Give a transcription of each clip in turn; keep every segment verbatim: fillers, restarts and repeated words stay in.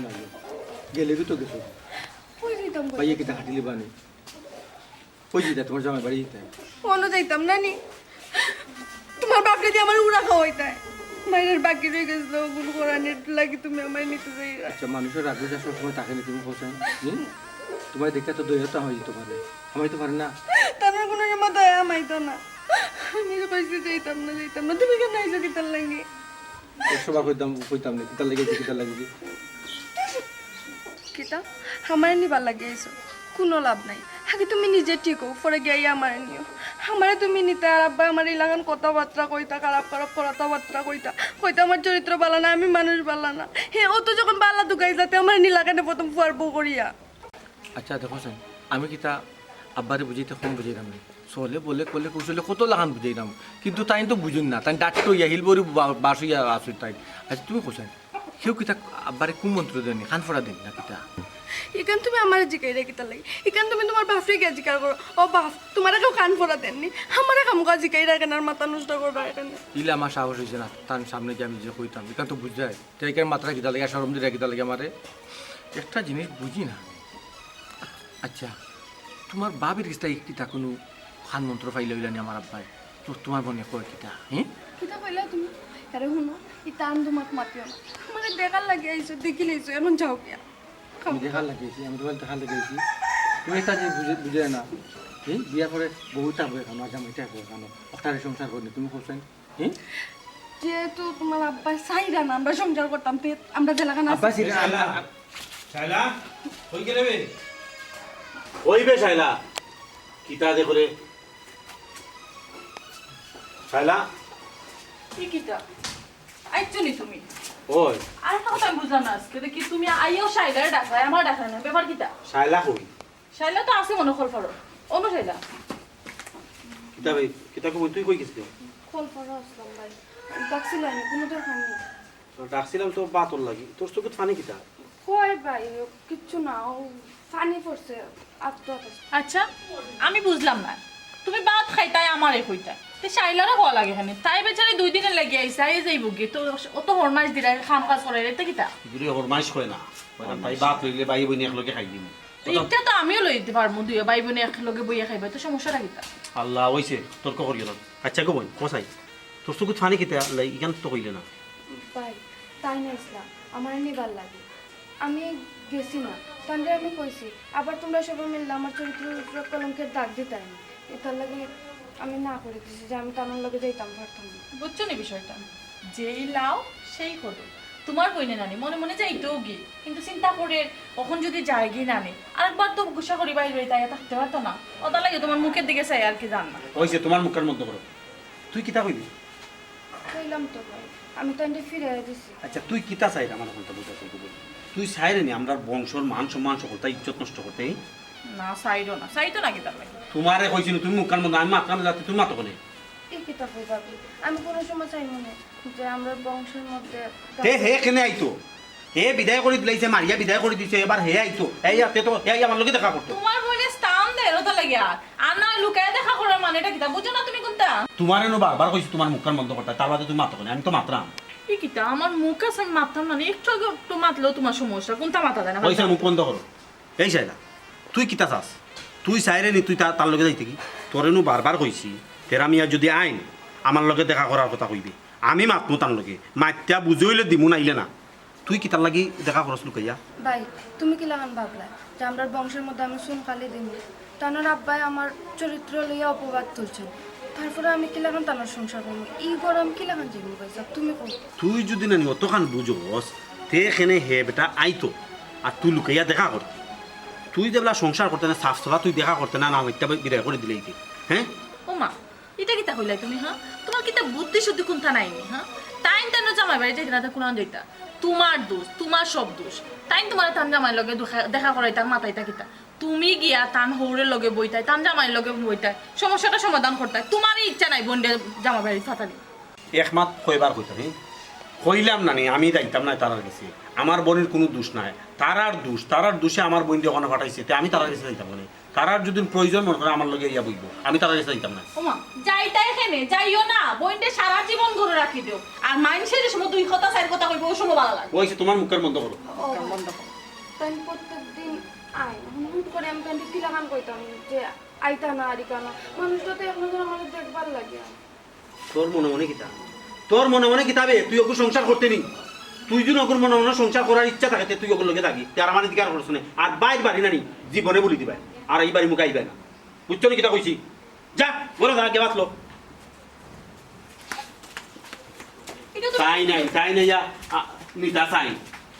না গো। গেলে কি তো গেছো? কই যাইতাম, কই ভাইয়া যাইতাম? কিতা খাটিলি বানি? কই যাইতা তোমার জামাই বাড়ি যাইতা? অনো যাইতাম না নি। তোমার বাপরে দিয়ে আমার উড়া খাওয়াইতায়। মায়ের বাকি রয়ে গেছিল, ওগুলো করানোর লাগি তুমি আমায় নিতে যাই। আচ্ছা, মানুষের রাগ সব সময় থাকে না, তুমি কোথায়? হুম? তোমার দেখতে তো দইয়া তো হয় তোমার। আমায় তো পারে না। তার কোনো সময় দয়া আমায় তো না। আমি তো কইছি যাইতাম না, যাইতাম না। তুমি কেন আইছো কিতার লাগি? একশো বার কইতাম, কইতাম না, কিতার লাগি, কিতার লাগি। কিতা? আমারে নিবার লাগি আইছো? কোনো লাভ নাই। আগে তুমি নিজে ঠিক হও, পরে গিয়া আমারে নিও। আমারে তুমি নিতে আর আব্বা আমার ইলাখান কথাবার্তা কইতা, খারাপ খারাপ কথাবার্তা কইতা, কইতা আমার চরিত্র বালা না, আমি মানুষ বালা না। হে, ও তো যখন বালা দুগাই যাতে আমার নীলা কেন প্রথম ফুয়ার বউ করিয়া। আচ্ছা, দেখো সেন, আমি কিতা আব্বারে বুঝাইতে কম বুঝাইলাম নি। চলে বলে কলে কৌশলে কত লাখান বুঝাইলাম, কিন্তু তাই তো বুঝুন না, তাই ডাক্তর ইয়া হিলবরি বাস হইয়া আসুন তাই। আচ্ছা, তুমি কোথায়? কেউ কিতা আব্বারে কোন মন্ত্র দেননি, খান ফড়া দেন না কিতা? ইখান তুমি আমারে জিকাইরা কিতার লাগি? ইখান তুমি তোমার বাপরে গিয়া জিকার করো। ও বাপ, তোমারে কেউ খান ফড়া দেননি? আমারে খামোখা জিকাইরা কেনে আর মাথা নষ্ট করবা এখানে? ইলা আমার সাহস হইছে না, তার সামনে যে আমি যে কইতাম, ইখান তো বুঝ যায়। তাই কেন মাথাটা কিতা লাগে, শরম দিলে কিতা লাগে আমারে? একটা জিনিস বুঝি না। আচ্ছা, তোমার বাবির কাছ থেকে কিতা কোনো খান মন্ত্র পাইলে হইলানি আমার আব্বায়? তো তোমার মনে কয় কিতা, হ্যাঁ? কিতা কইলা তুমি? আরে হুনো, ইতা আন্দু মাত মাতিও না। মানে দেখার লাগি আইছো, দেখি লইছো, এখন যাও গিয়া। তুমি দেখার লাগি আইছি, আমি তোমার দেখার লাগি আইছি। তুমি একটা জিনিস বুঝে, বুঝে না, হ্যাঁ? বিয়ার পরে বউ থাকবো এখানে, জামাই থাকবো এখানে, অটারে সংসার করবে, তুমি কোথায়? হুম? যেহেতু তোমার আব্বা চাইরা না আমরা সংসার করতাম, তে আমরা যেলাখান আছি। আব্বা চাইরা না। শায়লা, শায়লা, কই গেলে বে? ওই বে শায়লা, কিতা যে করে? শায়লা? কি কিতা? আইছো নি তুমি? ওই। আর কথা আমি বুঝলাম না আজকে, দেখি তুমি আইও শায়লারে ডাকায়, আমার ডাকায় না, ব্যাপার কিতা? শায়লা কই? শাইলা তো আছে মনো কল পাড়ো। অনু শাইলা। কিতা ভাই, কিতা কই, তুই কই গেছিলি? কল পাড়ো আসলাম ভাই। ডাকছিলাম, কোনো দরকার নেই। তো ডাকছিলাম তো বাতর লাগি। তোর চোখে পানি কিতা? কই ভাই, কিচ্ছু না, ও পানি পড়ছে, আত্ম আত্ম। আচ্ছা, আমি বুঝলাম না। তুমি ভাত খাইতায় আমারে কইতায়। তে শাইলারে কওয়া লাগে কেনে? তাই বেচারি দুই দিনর লাগি আইছে, আইয়া যাইবো গি। তো অত হরমাইশ দিরা, কাম কাজ করাইরা, ইতা কিতা? ইগুরে হরমাইশ কয় না। কয় না, তাই ভাত লইলে ভাই বইন একলগে খাই দিমু। তো ইটা তো আমিও লইতে পারমু, দুইও ভাই বইন একলগে বইয়া খাইবা, তো সমস্যাটা কিতা? আল্লাহ, অইছে, তর্ক করিও না। আচ্ছা গো বইন, কসাই, তোর চকুত পানি কিতা লাই, ইখান তো কইলে না। ভাই, তাই না ইসলাম, আমারে নিবার লাগি। আমি গেছি না, তানরে আমি কইছি। আবার তোমরা সবাই মিললে আমার চরিত্রর উপরে কলঙ্কের দাগ দিতায় নি। ইতার লাগি আমি না করি দিছি যে আমি তানর লগে যাইতাম পারতাম না। বুঝছো নি বিষয়টা? যেই লাও, সেই কদু। তোমার বইনে নানি মনে মনে যাইতোউ গি, কিন্তু চিন্তা করের, অখন যুদি যায়গি নানি, আরেকবার তো গুসা করি বাইর অইয়া থাকতে পারতো না। অতার লাগি তোমার মুখর দিকে চাই আর কি, জান না। অইছে, তোমার মুখর মধ্যে করো। তুই কিতা কইবি? কইলাম তো ভাই, আমি তানরে ফিরাইয়া দিছি। আচ্ছা, তুই কিতা চাইরে আমার অখন তো বুঝা চলতে বল। তুই চাইরে নি আমরার বংশর মান সম্মান সকলতা ইজ্জত নষ্ট করতে, এই? না, চাইরো না, চাইতো না কিতার লাগি? তোমারে কইছি না, তুমি মুখখান বন্ধ, আমি মাতরাম যাতে তুমি মাতো কেনে? এই কিতা কই ভাবি, আমি কোনো সময় চাইমু না যে আমরার বংশর মধ্যে তে হে কেনে আইতো? হে বিদায় করি দিলাইছে, মারিয়া বিদায় করি দিছে, এবার হে আইতো। এই আতে তো, এই আমার লগে দেখা করতো। তোমার বইনে স্থান দেয়, অতা লাগিয়া। আর না লুকাইয়া দেখা করার মানেটা কিতা? বুঝো না তুমি কোনটা? তোমারে নু বারবার কইছি তোমার মুখখান বন্ধ করতায়, তার বাদে তুমি মাতো কেনে? আমি তো মাতরাম। ই কিতা? আমার মুখ আছে, আমি মাততাম না নি? একটু আগে একটু মাতলেও তোমার সমস্যা, কোনটা মাতা যায় না? কইছে মুখ বন্ধ করো। এই শাইলা, তুই কিতা চাস? তুই চাইরে নি তুই তা-, তার লগে যাইতে গি? তোরে নু বারবার কইছি, তেরা মিয়া যুদি আইন, আমার লগে দেখা করার কথা কইবে। আমি মাতমু তার লগে, মাতিয়া বুঝে অইলে দিমু, নাইলে না। তুই কিতার লাগি দেখা করস লুকাইয়া? ভাই, তুমি কিলাখান ভাবলা যে আমরার বংশর মধ্যে আমি চুন কালি দিমু? তানর আব্বায় আমার চরিত্র লইয়া অপবাদ তুলছইন, তারপরে আমি কিলাখান তানর সংসার করমু? ই ঘর আমি কিলাখান যাইমু ভাই সাব? তুমি কও। তুই যুদি নানি অতখান বুঝস, তে কেনে হে বেটা আইতো, আর তুই লুকাইয়া দেখা করতে। তুই যেবলা সংসার করতে না, সাফ সাফা তুই দেখা করতে না, না মাতিয়া বিদায় করি দিলে ইতে, হ্যাঁ? ও মা, ইটা কিতা কইলায় তুমি, হ্যাঁ? তোমার কিতা বুদ্ধি শুদ্ধি কুন্তা নাই নি, হ্যাঁ? তাইন তানর জামাই বাড়ি যাইতা না, তা কুনান যাইতা? তোমার দোষ, তোমার সব দোষ। তাইন তোমারে তান জামাইর লগে দেখা, দেখা করাইতা, মাতাইতা কিতা? তুমি গিয়া তান হউরর লগে বইতায়, তান জামাইর লগে বইতায়, সমস্যাটা সমাধান করতায়। তোমারই ইচ্ছা নাই বইনরে জামাই বাড়ি ফাটানি। এক মাত কয়বার কইতাম, হে? কইলাম না নি, আমি যাইতাম না তারার গেছে। আমার বইনর কুনু দোষ নাই, তারার দোষ, তারার দোষে আমার বইনরে অখানো ফাটাইছে, তে আমি তারার গেছে যাইতাম কেনে? তারার যদি প্রয়োজন মনে করে আমার লগে ইয়া বইব, আমি তারার গেছে যাইতাম না। ওমা, যাইতায় কেনে? যাইও না। বইনরে সারা জীবন ঘরো রাখি দিও। আর মাইনষে যে সময় দুই কথা চাইর কথা কইব, ওই সময় ভালা লাগে। ওই যে তোমার মুখের বন্ধ করো। ও, বন্ধ করো। তাই প্রত্যেক দিন আয়। হুট করে আমি তাইলে কিলাখান কইতাম যে আইতা না, আরিকা না। মানুষটা তো এক নজর আমার দেখবার লাগে। তোর মনে মনে কিতা? তোর মনে মনে কিতা বে? তুই ওকে সংসার করতে নি? তুই যদি ওকে মনে মনে সংসার করার ইচ্ছা থাকে, তে তুই ওকে লগে থাকি। তে আর আমার অধিকার করছ না। আর বাইর বাড়ি না নি, জীবনে বলি দিবায়। আর এই বাড়ি মুখে আইবায় না। বুঝছো নি কিতা কইছি? যা, ঘরো যা, গিয়া ভাত লো। এটা তো তাই নাই, তাই নাই, যা, আ, নিতা চাই।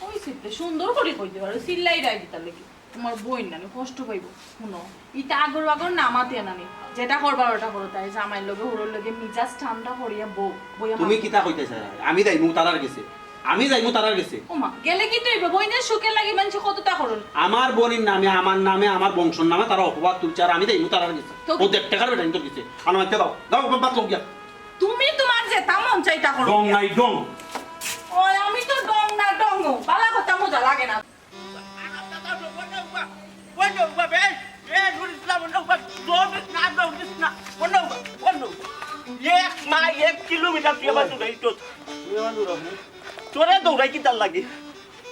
ওই সিদ্ধে সুন্দর করে কইতে পারো, চিল্লাই রায় দিতা লেগে। তোমার বইন নানি কষ্ট পাইব। শুনো, ইতা আগর আগর না মাতিয়া নানি, যেটা করবার ওটা করো, তাই জামাইর লগে হুরুর লগে মিজাজ ঠান্ডা করিয়া বউ, বইয়া তুমি মাত- কিতা কইতে চাই? আমি যাইমু তারার গেছে, আমি যাইমু তারার গেছে। ওমা, গেলে কিতা অইব? বইনের সুখের লাগি মানষে কতটা করুন। আমার বইনের নামে, আমার নামে, আমার বংশর নামে তারা অপবাদ তুলছে, আর আমি যাইমু তারার গেছে। তো ও দেড় টাকার বেটা তোর গেছে, আনো আনতে দাও, দাও বাদ লোক গিয়া। তুমি তোমার যেটা মন চায় তা করো। ডং নাই ডং। ওই আমি তো ডং না ডং, বালা কথা মজা লাগে না। এক মাইল, এক কিলোমিটার তুই আমার দৌড়াই তো। তুই আমার দৌড়াবি? তোরে দৌড়াই কিতার লাগি?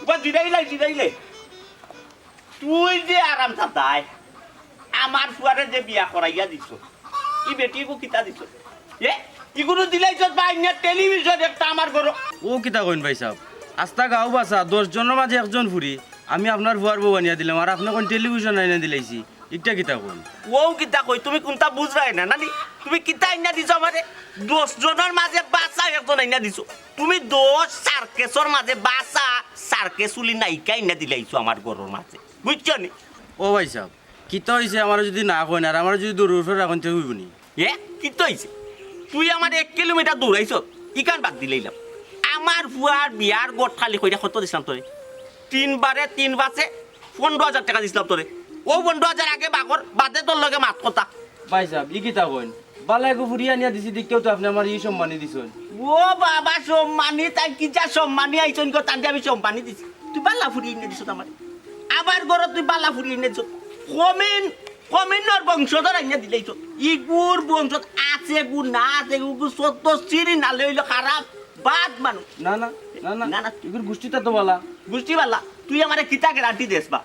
উবা জিরাইলাই, জিরাইলে। তুই যে আরাম দাদায়, আমার ফুয়ারে যে বিয়া করাইয়া দিছ, ই বেটি এগু কিতা দিছ? এ, ইগুরে দিলাইছস বা আইনা টেলিভিশন একটা আমার ঘরো। ও কিতা কইন ভাই সাহেব? আস্তা গাঁও বাসা, দশ জনর মাঝে একজন ফুরি, আমি আপনার ফুয়ার বউ আনিয়া দিলাম, আর আপনে কইন টেলিভিশন আনিয়া দিলাইছি, ইটা কিতা কইন? ও কিতা কই, তুমি কুনটা বুঝরায় না, নানি? তুমি কিতা আনিয়া দিছো আমারে? দশ জনর মাঝে বাসা একজন আনিয়া দিছো। তুমি দশ সার্কেসর মাঝে বাসা, সার্কেস উলি নায়িকা আনিয়া দিলাইছো আমার ঘরর মাঝে। বুঝছো নি? ও ভাই সাহেব, কিতা অইছে আমারে যুদি না কইন আর আমারে যুদি দৌড়র উপরে রাখইন তে অইবো নি? এ, কিতা অইছে? তুই আমারে এক কিলোমিটার দৌড়াইছস, ইখান বাদ দিলাইলাম। আমার ফুয়ার বিয়ার গট খালি কইরা কত দিছলাম তোরে? তিনবারে তিন বাসে পনরো হাজার টেকা দিছলাম তোরে। অউ পনরো হাজার আগে বাগর, বাদে তোর লগে মাত কথা। ভাই সাহেব, ই কিতা কইন? বালা এগু ফুরি আনিয়া দিছি দেখিয়াউ তো আপনে আমারে ই সম্মানী দিছইন। ও বাবা, সম্মানী, তাইন কিতা সম্মানী আইছইন গো, তানরে আমি সম্মানী দিছি। তুই বালা ফুরি আনিয়া দিছস আমারে। আমার ঘরো তুই বালা ফুরি আনিয়া দিছস। কমিন, কমিনর বংশধর আনিয়া দিলাইছস। ইগুর বংশত আছে গু না আছে গু, গু সত্য সিরি নালে অইলো খারাপ বাদ মানুষ। না, না, না, না। না, না। ইগুর গুষ্টিটা তো বালা। গুষ্টি বালা। তুই আমারে কিতা গ্যারান্টি দেস বা?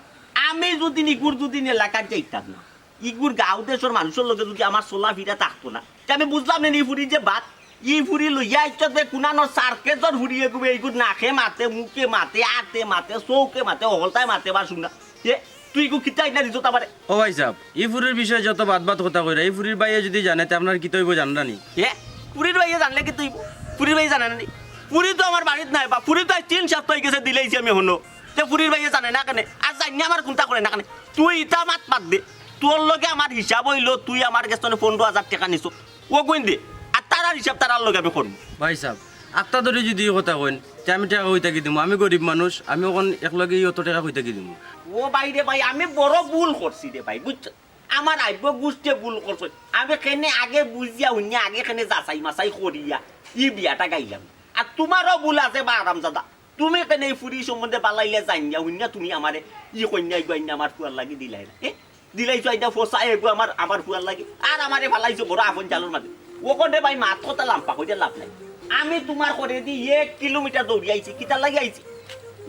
আমি যুদি ইগুর যুদি এলাকাত যাইতাম না, ইগুর গাঁও দেশর মানুষর লগে যুদি আমার চলাফিরা থাকতো না, তে আমি বুঝলাম না নি ফুরির যে বাদ। ই ফুরি লইয়া আইছস বে কুনানর সার্কেসর ফুরি এগু বে, ইগুর নাকে মাতে, মুখে মাতে, আতে মাতে, চউখে মাতে, হকলতায় মাতে বা শুনা। এ, তুই ইগু কিতা আইনা দিছস আমারে? ও ভাই সাহেব, ই ফুরির বিষয়ে যত বাদ বাদ কথা কইরা, ই ফুরির ভাইয়ে যুদি জানে, তে আপনার কিতা অইবো জানরা নি? এ, ফুরির ভাইয়ে জানলে কিতা অইবো? ফুরির ভাইয়ে জানে না নি? ফুরি তো আমার বাড়িত নাই বা, ফুরি তো আইজ তিন সপ্তাহ অইগেছে দিলাইছি আমি হনো। তে ফুরির ভাইয়ে জানে না কেনে? আর জানিয়া আমার কুনটা করে না কেনে? তুই ইতা মাত বাদ দে। তোর লগে আমার হিসাব অইলো, তুই আমার গেছ থনে পনরো হাজার টেকা নিছস। অগুইন দে। আর তারার হিসাব তারার লগে আমি করমু। ভাই সাহেব, আত্তা ধরি যুদি ই কথা কইন, তে আমি টেকা কই থাকি দিমু? আমি গরিব মানুষ, আমি অখন একলগে অত টেকা কই থাকি দিমু? ও ভাই রে ভাই, আমি বড় ভুল করছি রে ভাই, বুঝছস? আমার আইবো গুষ্টিয়ে ভুল করছইন। আমি কেনে আগে বুঝিয়া হুনিয়া, আগে কেনে যাচাই মাচাই করিয়া ই বিয়াটা গাইলাম। আর তুমারও ভুল আছে বা আরামজাদা। তুমি কেনে ই ফুরি সম্বন্ধে বালাইলে জানিয়া হুনিয়া তুমি আমারে ই কইন্যা ইগু আইন্যা আমার ফুয়ার লাগি দিলায় না? এ? দিলাইছো আইন্যা ফসা এগু আমার, আমার ফুয়ার লাগি। আর আমারে ফালাইছো বড় আফন জালর মাঝে। অখন রে ভাই মাত কথা লাম্বা কইয়া লাভ নাই। আমি তুমার ঘরেদি এক কিলোমিটার দৌড়ি আইছি, কিতার লাগি আইছি?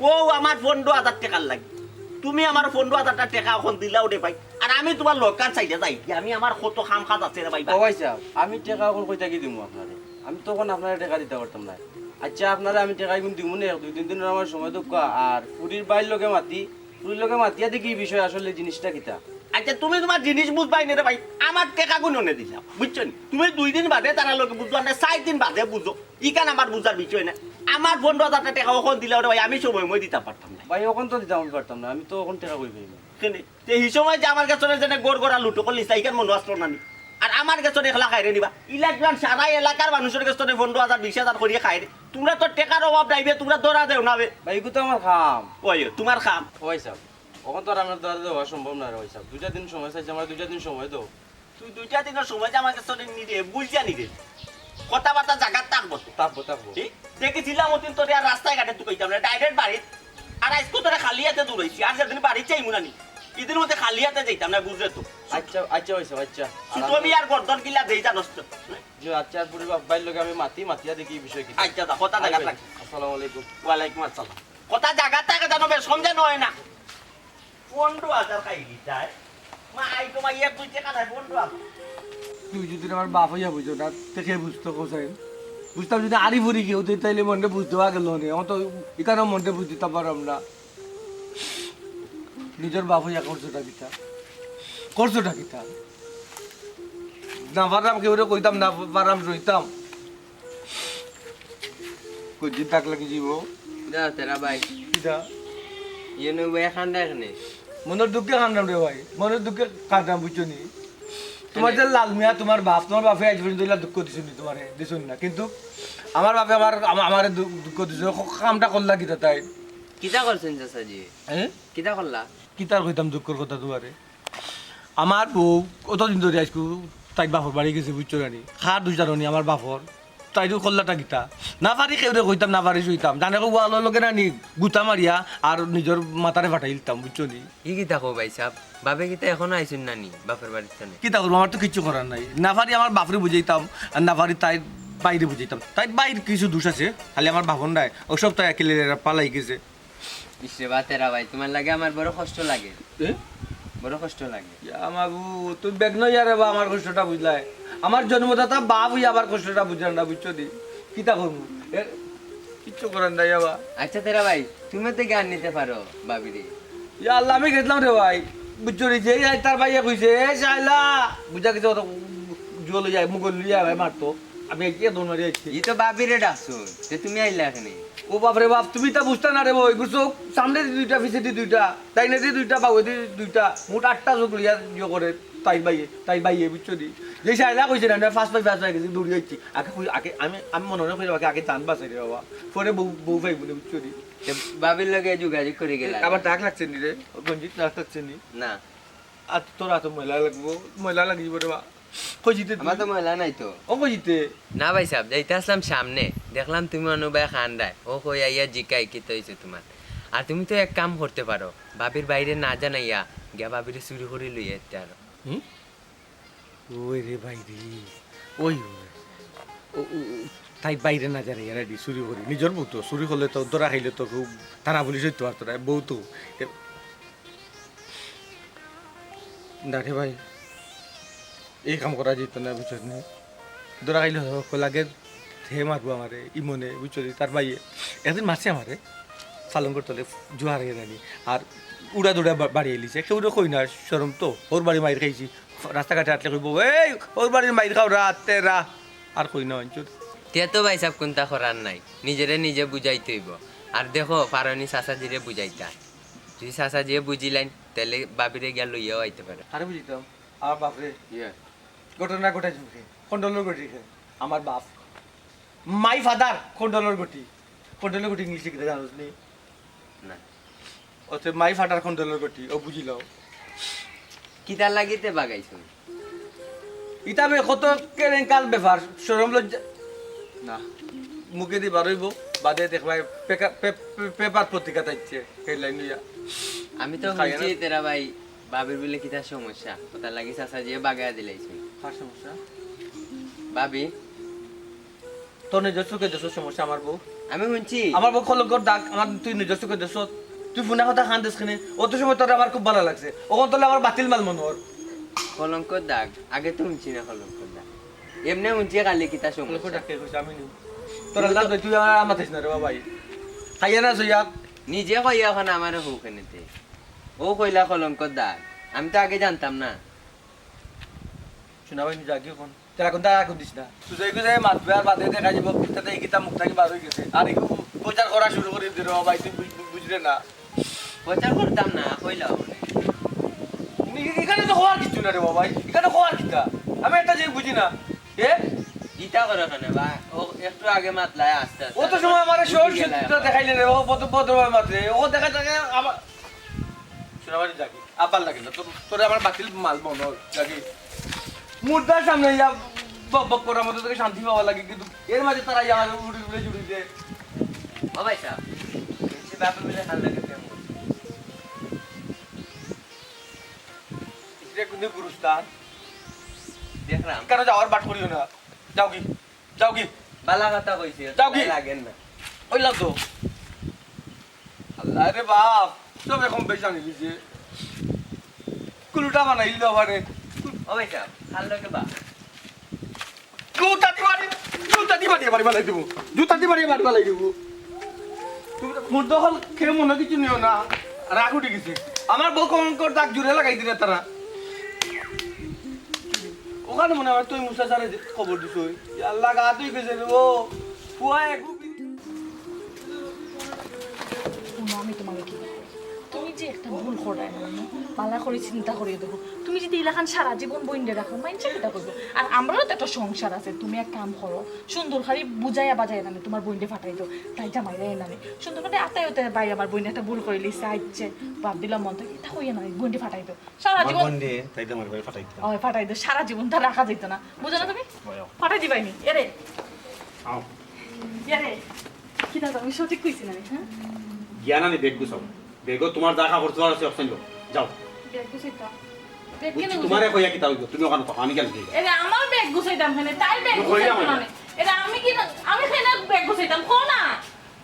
অউ আমার পনরো হাজার টেকার লাগি। তুমি আমার পনরো হাজার টেকা অখন দিলাও রে ভাই। আর আমি তুমার লকার চাইয়া যাই কি? আমি আমার কত কাম কাজ আছে রে ভাই। ও ভাই সাহেব, আমি টেকা অখন কই থাকি দিমু আপনারে? আমি তো অখন আপনারে টেকা দিতা পারতাম না। আইচ্ছা, আপনারে আমি টেকা ইগুন দিমু নে, এক দুই তিন দিনর আমারে সময় দেউক্কা। আর ফুরির ভাইর লগে মাতি, ফুরির লগে মাতিয়া দেখি ই বিষয় আসলে জিনিসটা কিতা। আইচ্ছা, তুমি তুমার জিনিস বুঝবায় নে রে ভাই, আমার টেকা গুন অনে দিলাও, বুঝছো নি? তুমি দুই দিন বাদে তারার লগে বুঝবায় না, চাইর দিন বাদে বুঝো, ইখান আমার বুঝার বিষয় না। আমার পনরো হাজার টেকা অখন দিলাও রে ভাই, আমি সময় মই দিতা পারতাম না। ভাই, অখন তো দিতাম পারতাম না, আমি তো অখন টেকা কই পাইমু? কেনে? তে হি সময় যে আমার গেছ থনে যেনে গড় গড়া লুটো করলিছ, ইখান মনো আছলো না নি? আর আমার গেছ থনে একলা খাইরে নি বা? ইলা কিমান সারা এলাকার মানুষর গেছ থনে পনরো হাজার, বিশ হাজার করিয়া খাইরে। তুমরা তো টেকার অভাব নাই বে, তুমরা ধরা দেও না বে। ভাই, ইগু তো আমার কাম। ওই, তুমার কাম। ও ভাই সাহেব, অখন তো আর আমার ধরা দেওয়া সম্ভব না রে ভাই সাহেব। দুইটা দিন সময় চাইছি, আমারে দুইটা দিন সময় দেও। তুই দুইটা দিনর সময় যে আমার গেছ থনে নি রে, বুঝিয়া নি রে। কথাবার্তা জাগাত থাকবো তো। থাকবো, থাকবো। কি? দেখি ছিলাম অদিন তোরে আর রাস্তায় ঘাটে তুকাইতাম না, direct বাড়িত। আর আইজকু তোরে খালি আতে দৌড়াইছি, আর যেদিন বাড়িত যাইমু না নি, ইদিন মতে খালি আতে যাইতাম না, বুঝরে তো। আচ্ছা, আচ্ছা, অইছে, আচ্ছা। সুতো মিয়ার গর্দন কিলা দেই জানোস তো? জি, আচ্ছা, আর পুরি বাপ ভাইর লগে আমি মাতি, মাতিয়া দেখি এই বিষয়ে কি। আচ্ছা, যা, কথা আই জাগাত ভাই, রাখ। আসসালামু আলাইকুম। ওয়ালাইকুম আসসালাম। কথা জাগাত থাকে জানো, বেশ সমঝে নয় না। পনেরো হাজার খাই দিতায়। মা, আই তোমার এক দুই টাকা নাই, পনেরো হাজার। তুই যদি আমার বাপ অইয়া বুঝো না, তে কে বুঝতো কোথায়? বুঝতাম যদি আরি ফুরি কেউ, তে তাইলে মনটা বুঝতে পারল নে। অত এখানে মনটা বুঝতে পারলাম না। নিজের বাপ অইয়া করছোটা কিতা? করছোটা কিতা? না পারলাম কেউরে কইতাম, না পারলাম রইতাম। কই দিন তাক লাগি জীব। দা, তেরা ভাই, কিতা? ইয়ে নই ভাই, খান্দা এখানে। মনের দুঃখে কান্দাম রে ভাই, মনের দুঃখে কান্দাম, বুঝছো নি? তোমার যে লাল মিয়া, তোমার বাপ, তোমার বাপে আজ পর্যন্ত ইলা দুঃখ দিছুন নি তোমারে? দিছুন না। কিন্তু আমার বাপে আমার, আমা-, আমারে দু-, দুঃখ দিছে। ক-, কামটা করলা কিতা তাই? কিতা করছেন চাচাজি? হ্যাঁ? কিতা করলা? কিতার কইতাম দুঃখর কথা তোমারে? আমার বউ অতদিন ধরে আইজকু তাই বাপর বাড়ি গেছে, বুঝছো না নি? কার দুষ জানো নি? আমার বাপর। তাই তো করলাটা কিতা? না পারি কেউরে কইতাম, না পারি শুইতাম। জানে কো ওয়ালর লগে না নি গুতা মারিয়া আর নিজের মাথারে ফাটাই দিতাম, বুঝছো নি? ই কিতা কও ভাই সাহেব? বাবে কিতা এখনো আইছুন না নি বাপের বাড়ির তনে? কিতা করবো, আমার তো কিচ্ছু করার নাই। না পারি আমার বাপরে বুঝাইতাম, আর না পারি তাই বাইরে বুঝাইতাম। তাই বাইর কিছু দোষ আছে, খালি আমার বাপর নাই। ও সব তাই একেলে পালাই গেছে। ইসরে বা তেরা ভাই, তোমার লাগে আমার বড় কষ্ট লাগে, এ? বড় কষ্ট লাগে। ইয়া মাবু, তুই বেগ নই আরে বা আমার কষ্টটা বুঝলাই। আমার জন্মদাতা বাপ হইয়া আবার কষ্টটা বুঝলাম না, বুঝছো নি? কিতা করবো? এ, কিচ্ছু করার নাই বাবা। আচ্ছা তেরা ভাই, তুমি তো গান নিতে পারো বাবিরে। ইয়া আল্লাহ, আমি গেছিলাম রে ভাই, বুঝছো নি? যে এই তার ভাইয়ে কইছে, "এ শাইলা", বুঝা গেছে অত জুয়া লইয়া, মুগল লইয়া ভাই মারতো। আমি এগিয়ে দৌড় মারি আইছি। ই তো বাবিরে ডাকছো, তে তুমি আইলা এখানে। ও বাপ রে বাপ, তুমি তা বুঝতা না রে ভাই, বুঝছো? সামনে দি দুইটা, পিছে দি দুইটা, ডাইনে দি দুইটা, বাউয়ে দি দুইটা, মোট আটটা চোখ লইয়া ইয়ে করে, তাই ভাইয়ে, তাই ভাইয়ে, বুঝছো নি? যে শাইলা কইছে না, না, ফাঁস পাই, ফাঁস পাই গেছি, দৌড়ি আইছি। আগে কই, আগে আমি, আমি মনে মনে কইলাম, আগে, আগে জান বাঁচাই রে বাবা, পরে বউ, বউ পাইবো না, বুঝছো নি? তে বাবির লগে যোগাযোগ করে গেলা? আবার ডাক লাগছে নি রে, রঞ্জিত, ডাক লাগছে নি? না। আর তোর হাতে ময়লা লাগবো, ময়লা লাগি যাবো রে বা। কই জিতে তুই? আমার তো ময়লা নাই তো। ও কই জিতে? না ভাই সাহেব, যাইতে আসলাম সামনে, দেখলাম তুমি অনুবায় খান্ডায়, ও কই আইয়া জিকাই কিতা অইছে তোমার। আর তুমি তো এক কাম করতে পারো, বাবির বাইরে না জানাইয়া গিয়া বাবিরে চুরি করি লইয়া আইতে পারো। হুম? ওই রে ভাই রে, ওই, ওই। ও, ও, ও, তাই বাইরে না জানাইয়া রেডি চুরি করি। নিজের বউ তো, চুরি করলে তো ধরা খাইলে তো খুব থানা পুলিশ হইতে পারতো না, বউ তো। এ, না রে ভাই, এই কাম করা যেত না, বুঝছস নি? ধরা খাইলে হক লাগে, হে মারবো আমারে, ইমনে, বুঝছস নি? তার ভাইয়ে একদিন মারছে আমারে, পালঙ্কর তলে জুহার হয়ে জানি, আর উড়া দুড়া বা-, বাড়ি এলিছে, কেউ কই না, শরম তো, ওর বাড়ি মাইর খাইছি, রাস্তাঘাটে আটলে কইবো, "এই, ওর বাড়ির মাইর খাও, রাতে রা", আর কই না, অঞ্চল। তে তো ভাই সাহেব কুন্তা করার নাই, নিজেরে নিজে বুঝাইতে অইবো। আর দেখো, পারো নি চাচাজিরে বুঝাইতা। যদি চাচাজিয়ে বুঝিলাইন, তাইলে বাবিরে গিয়া লইয়াও আইতে পারে। আরে বুঝিতাম, আমার বাপরে ইয়ে। ঘটনা ঘটাই চুকে, খন্ডলর ঘটি খে, আমার বাপ। My father খন্ডলর ঘটি। খন্ডলর ঘটি ইংলিশে কিতা জানোস নি? না। ওতে my father খন্ডলর ঘটি, ও বুঝিলাও। কিতা লাগিতে বাগাইছো? ইতা বে কত কেলেঙ্কার ব্যাপার, শরম লজ্জা। না, মুখে দি বারইবো, বাদে দেখবায় পেকা-, পে-, পে-, পেপার পত্রিকা থাকছে, হেডলাইন লইয়া। আমি তো খাইয়া শুনছি না। তেরা ভাই, বাবির বলে কিতা সমস্যা, ওটার লাগি চাচাজিয়ে বাগাইয়া দিলাইছে। কার সমস্যা? বাবি, তোর নিজের চোখে দেশর সমস্যা আমার বউ। আমি শুনছি। আমার বউ কলঙ্কর দাগ, আমার তুই নিজের চোখে দেশর। তুই ফুনা কথা খান দেশ খানে, অত সময় তোর আমার খুব ভালা লাগছে। অখন তোর আমার বাতিল মাল মনে হর। কলঙ্কর দাগ, আগে তো শুনছি না কলঙ্কর দাগ। এমনে শুনছি খালি কিতা কলঙ্কর সমস্যা। দাগ কে কইছে? আমি নি। তোর আল্লাহ তুই আমার মাতিস না রে বাবা। খাইয়া না সইয়া। নিজে কইয়া অখন আমারে হউ কেনেতে। ও কইলা কলঙ্কর দাগ। আমি তো আগে জানতাম না। শোনা ভাই, নিজে আগে অখন। তোরা কোনটা আগুন দিস না। তুই যাই কোথায় মাতবে আর বাদে দেখা যাবো, তাতে এই কিতা মুখ থাকি বার হয়ে গেছে। আর একটু প্রচার করা শুরু করে দিল, ও ভাই, তুই বুঝ-, বুঝলে না। প্রচার করতাম না, কইলাও অনে। নি-, এখানে তো হওয়ার কিছু না রে বাবা, এখানে হওয়ার কিতা? আমি একটা জিনিস বুঝি না। এ? কিতা করে ওখানে বা? ও একটু আগে মাতলায় আস্তে আস্তে। ও তো সময় আমার সহজ বুঝি গেলায় সত্যতা দেখাইলে রে, ও ভদ্র, ভদ্রভাবে মাতলে। ও দেখা থাকে আমার, শোনা ভাই, যাকি। আবার লাগে না। তোর, তোরে আমার বাতিল মাল মনে হয়, যাকি। মুর্দার সামনে ইয়া বক বক করার মতো তোকে শান্তি পাওয়া লাগে, কিন্তু এর মাঝে তারা ইয়া আমার উড়ি উড়ে জুড়ি দে। ও ভাই সাহেব, সে বাপে মিলে খাল লাগে প্রেম করছে। যে কুনি গুরুস্থান। দেখলাম। কেন যাওয়ার বাট করিও না? যাও কি? যাও কি? বালা কথা কইছে, যাও কি? লাগে না। ওইলাম তো। আল্লাহ রে বাপ, সব এখন বেশ জানি দিছে। কুলুটা বানাইল তো আবার। ও বেটা, ভালো লাগে বা? জুতা দি বাড়ি, জুতা দি বাড়ি বাড়ি বালাই দিব। জুতা দি বাড়ি বাড়ি বালাই দিব। তুমি তো মুর্দা হল খেয়ে মনে কিছু নিও না। রাগ উঠে গেছে। আমার বউ কম কর দাগ জুড়ে লাগাই দিলে তারা। ওখানে মনে হয় তুই মুসা স্যারে খবর দিছই। ইয়া আল্লাহ, গা তুই গেছে রে ও। ফুয়া এক হুনো, আমি তোমারে কিতা কই? তুমি যে একটা ভুল কররায় না, বালা করি চিন্তা করিয়া দেখো। তুমি যদি ইলাখান সারা জীবন বইনরে রাখো, মাইনষে কিতা কইবো? আর আমরারও তো একটা সংসার আছে। তুমি এক কাম করো, সুন্দর করি বুঝাইয়া বাজাইয়া নানি তোমার বইনরে ফাটাই দেও। তাই জামাইরে নানি সুন্দর করি আতায় উতায়, ভাই, আমার বইনে একটা ভুল করিলিছে, আইচ্ছে, বাদ দিলাম মন থাকি, ইতা কইয়া নানি বইনরে ফাটাই দেও। সারা আমার জীবন বইনরে তাই জামাইর বাড়ি ফাটাই দিতাম। ওই ফাটাই দেও, সারা জীবন তো রাখা যাইতো না, বুঝো না তুমি? ওই, ওই। ফাটাই দিবাই নি, এরে। আও। এরে, কিতা আমি সঠিক কইছি না রে, হ্যাঁ? গিয়া নানি ব্যাগ গুছাও। ব্যাগো তোমার যা কাপড় চোপড় আছে, অপশন যাও। ব্যাগ গুছাইতাম। ব্যাগ কেন বুঝছি, গুছাইতাম? তোমারে কইয়া কিতা অইবো? তুমি ওখানে থাকো, আমি কেন যাই? এরে, আমার ব্যাগ গুছাইতাম কেন? তাই ব্যাগ কইলাম গুছাইতাম আমি। না নে। এরে, আমি কি না, আমি কেন ব্যাগ গুছাইতাম? কও না।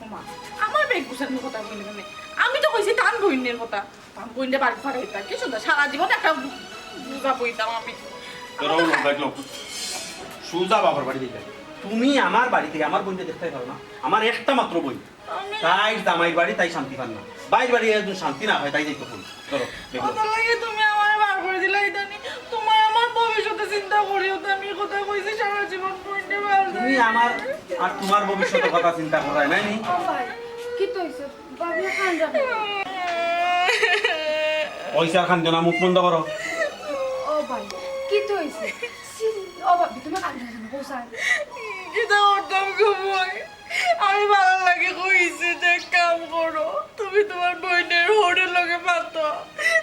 ওমা, আমার ব্যাগ গুছানোর কথা কইলে কেন? আমি তো কইছি তান বইনের কথা। তান বইনরে বাড়ি ফাটাইতাম। কি সুন্দর, সারা জীবন একটা বুঝা বইতাম আমি। ধরো, আমার তো ব্যাগ লও। সুজা বাবার বাড়ি দিকে। তুমি আমার বাড়িতে আমার বইনরে দেখতে পারো না? আমার একটা মাত্র বইন। আমি তাই জামাইর বাড়ি, তাই শান্তি পান না। বাইর বাড়ি একজন শান্তি না পায়, তাই যাইতো কই। ধরো, দেখো। কত লাগে তুমি আমারে বার করি দিলায়, ইদানি। তোমার আমার ভবিষ্যতে চিন্তা করিও তো, আমি কথা কইছি সারা জীবন বইনরে বার তুমি আমার আর তোমার ভবিষ্যতের কথা চিন্তা কররায়, নায় নি? ও ভাই, কিতা অইছে? ভাবি কান্দো না। অইছে আর কান্দো না, মুখ বন্ধ করো। ও ভাই, কিতা অইছে? সিন-, ও ভাবি, তুমি কান্দো না, কও চাই। কিতা করতাম গো ভাই? আমি বালার লাগি কইছি যে এক কাম করো, তুমি তোমার বইনের হউরর লগে মাতো,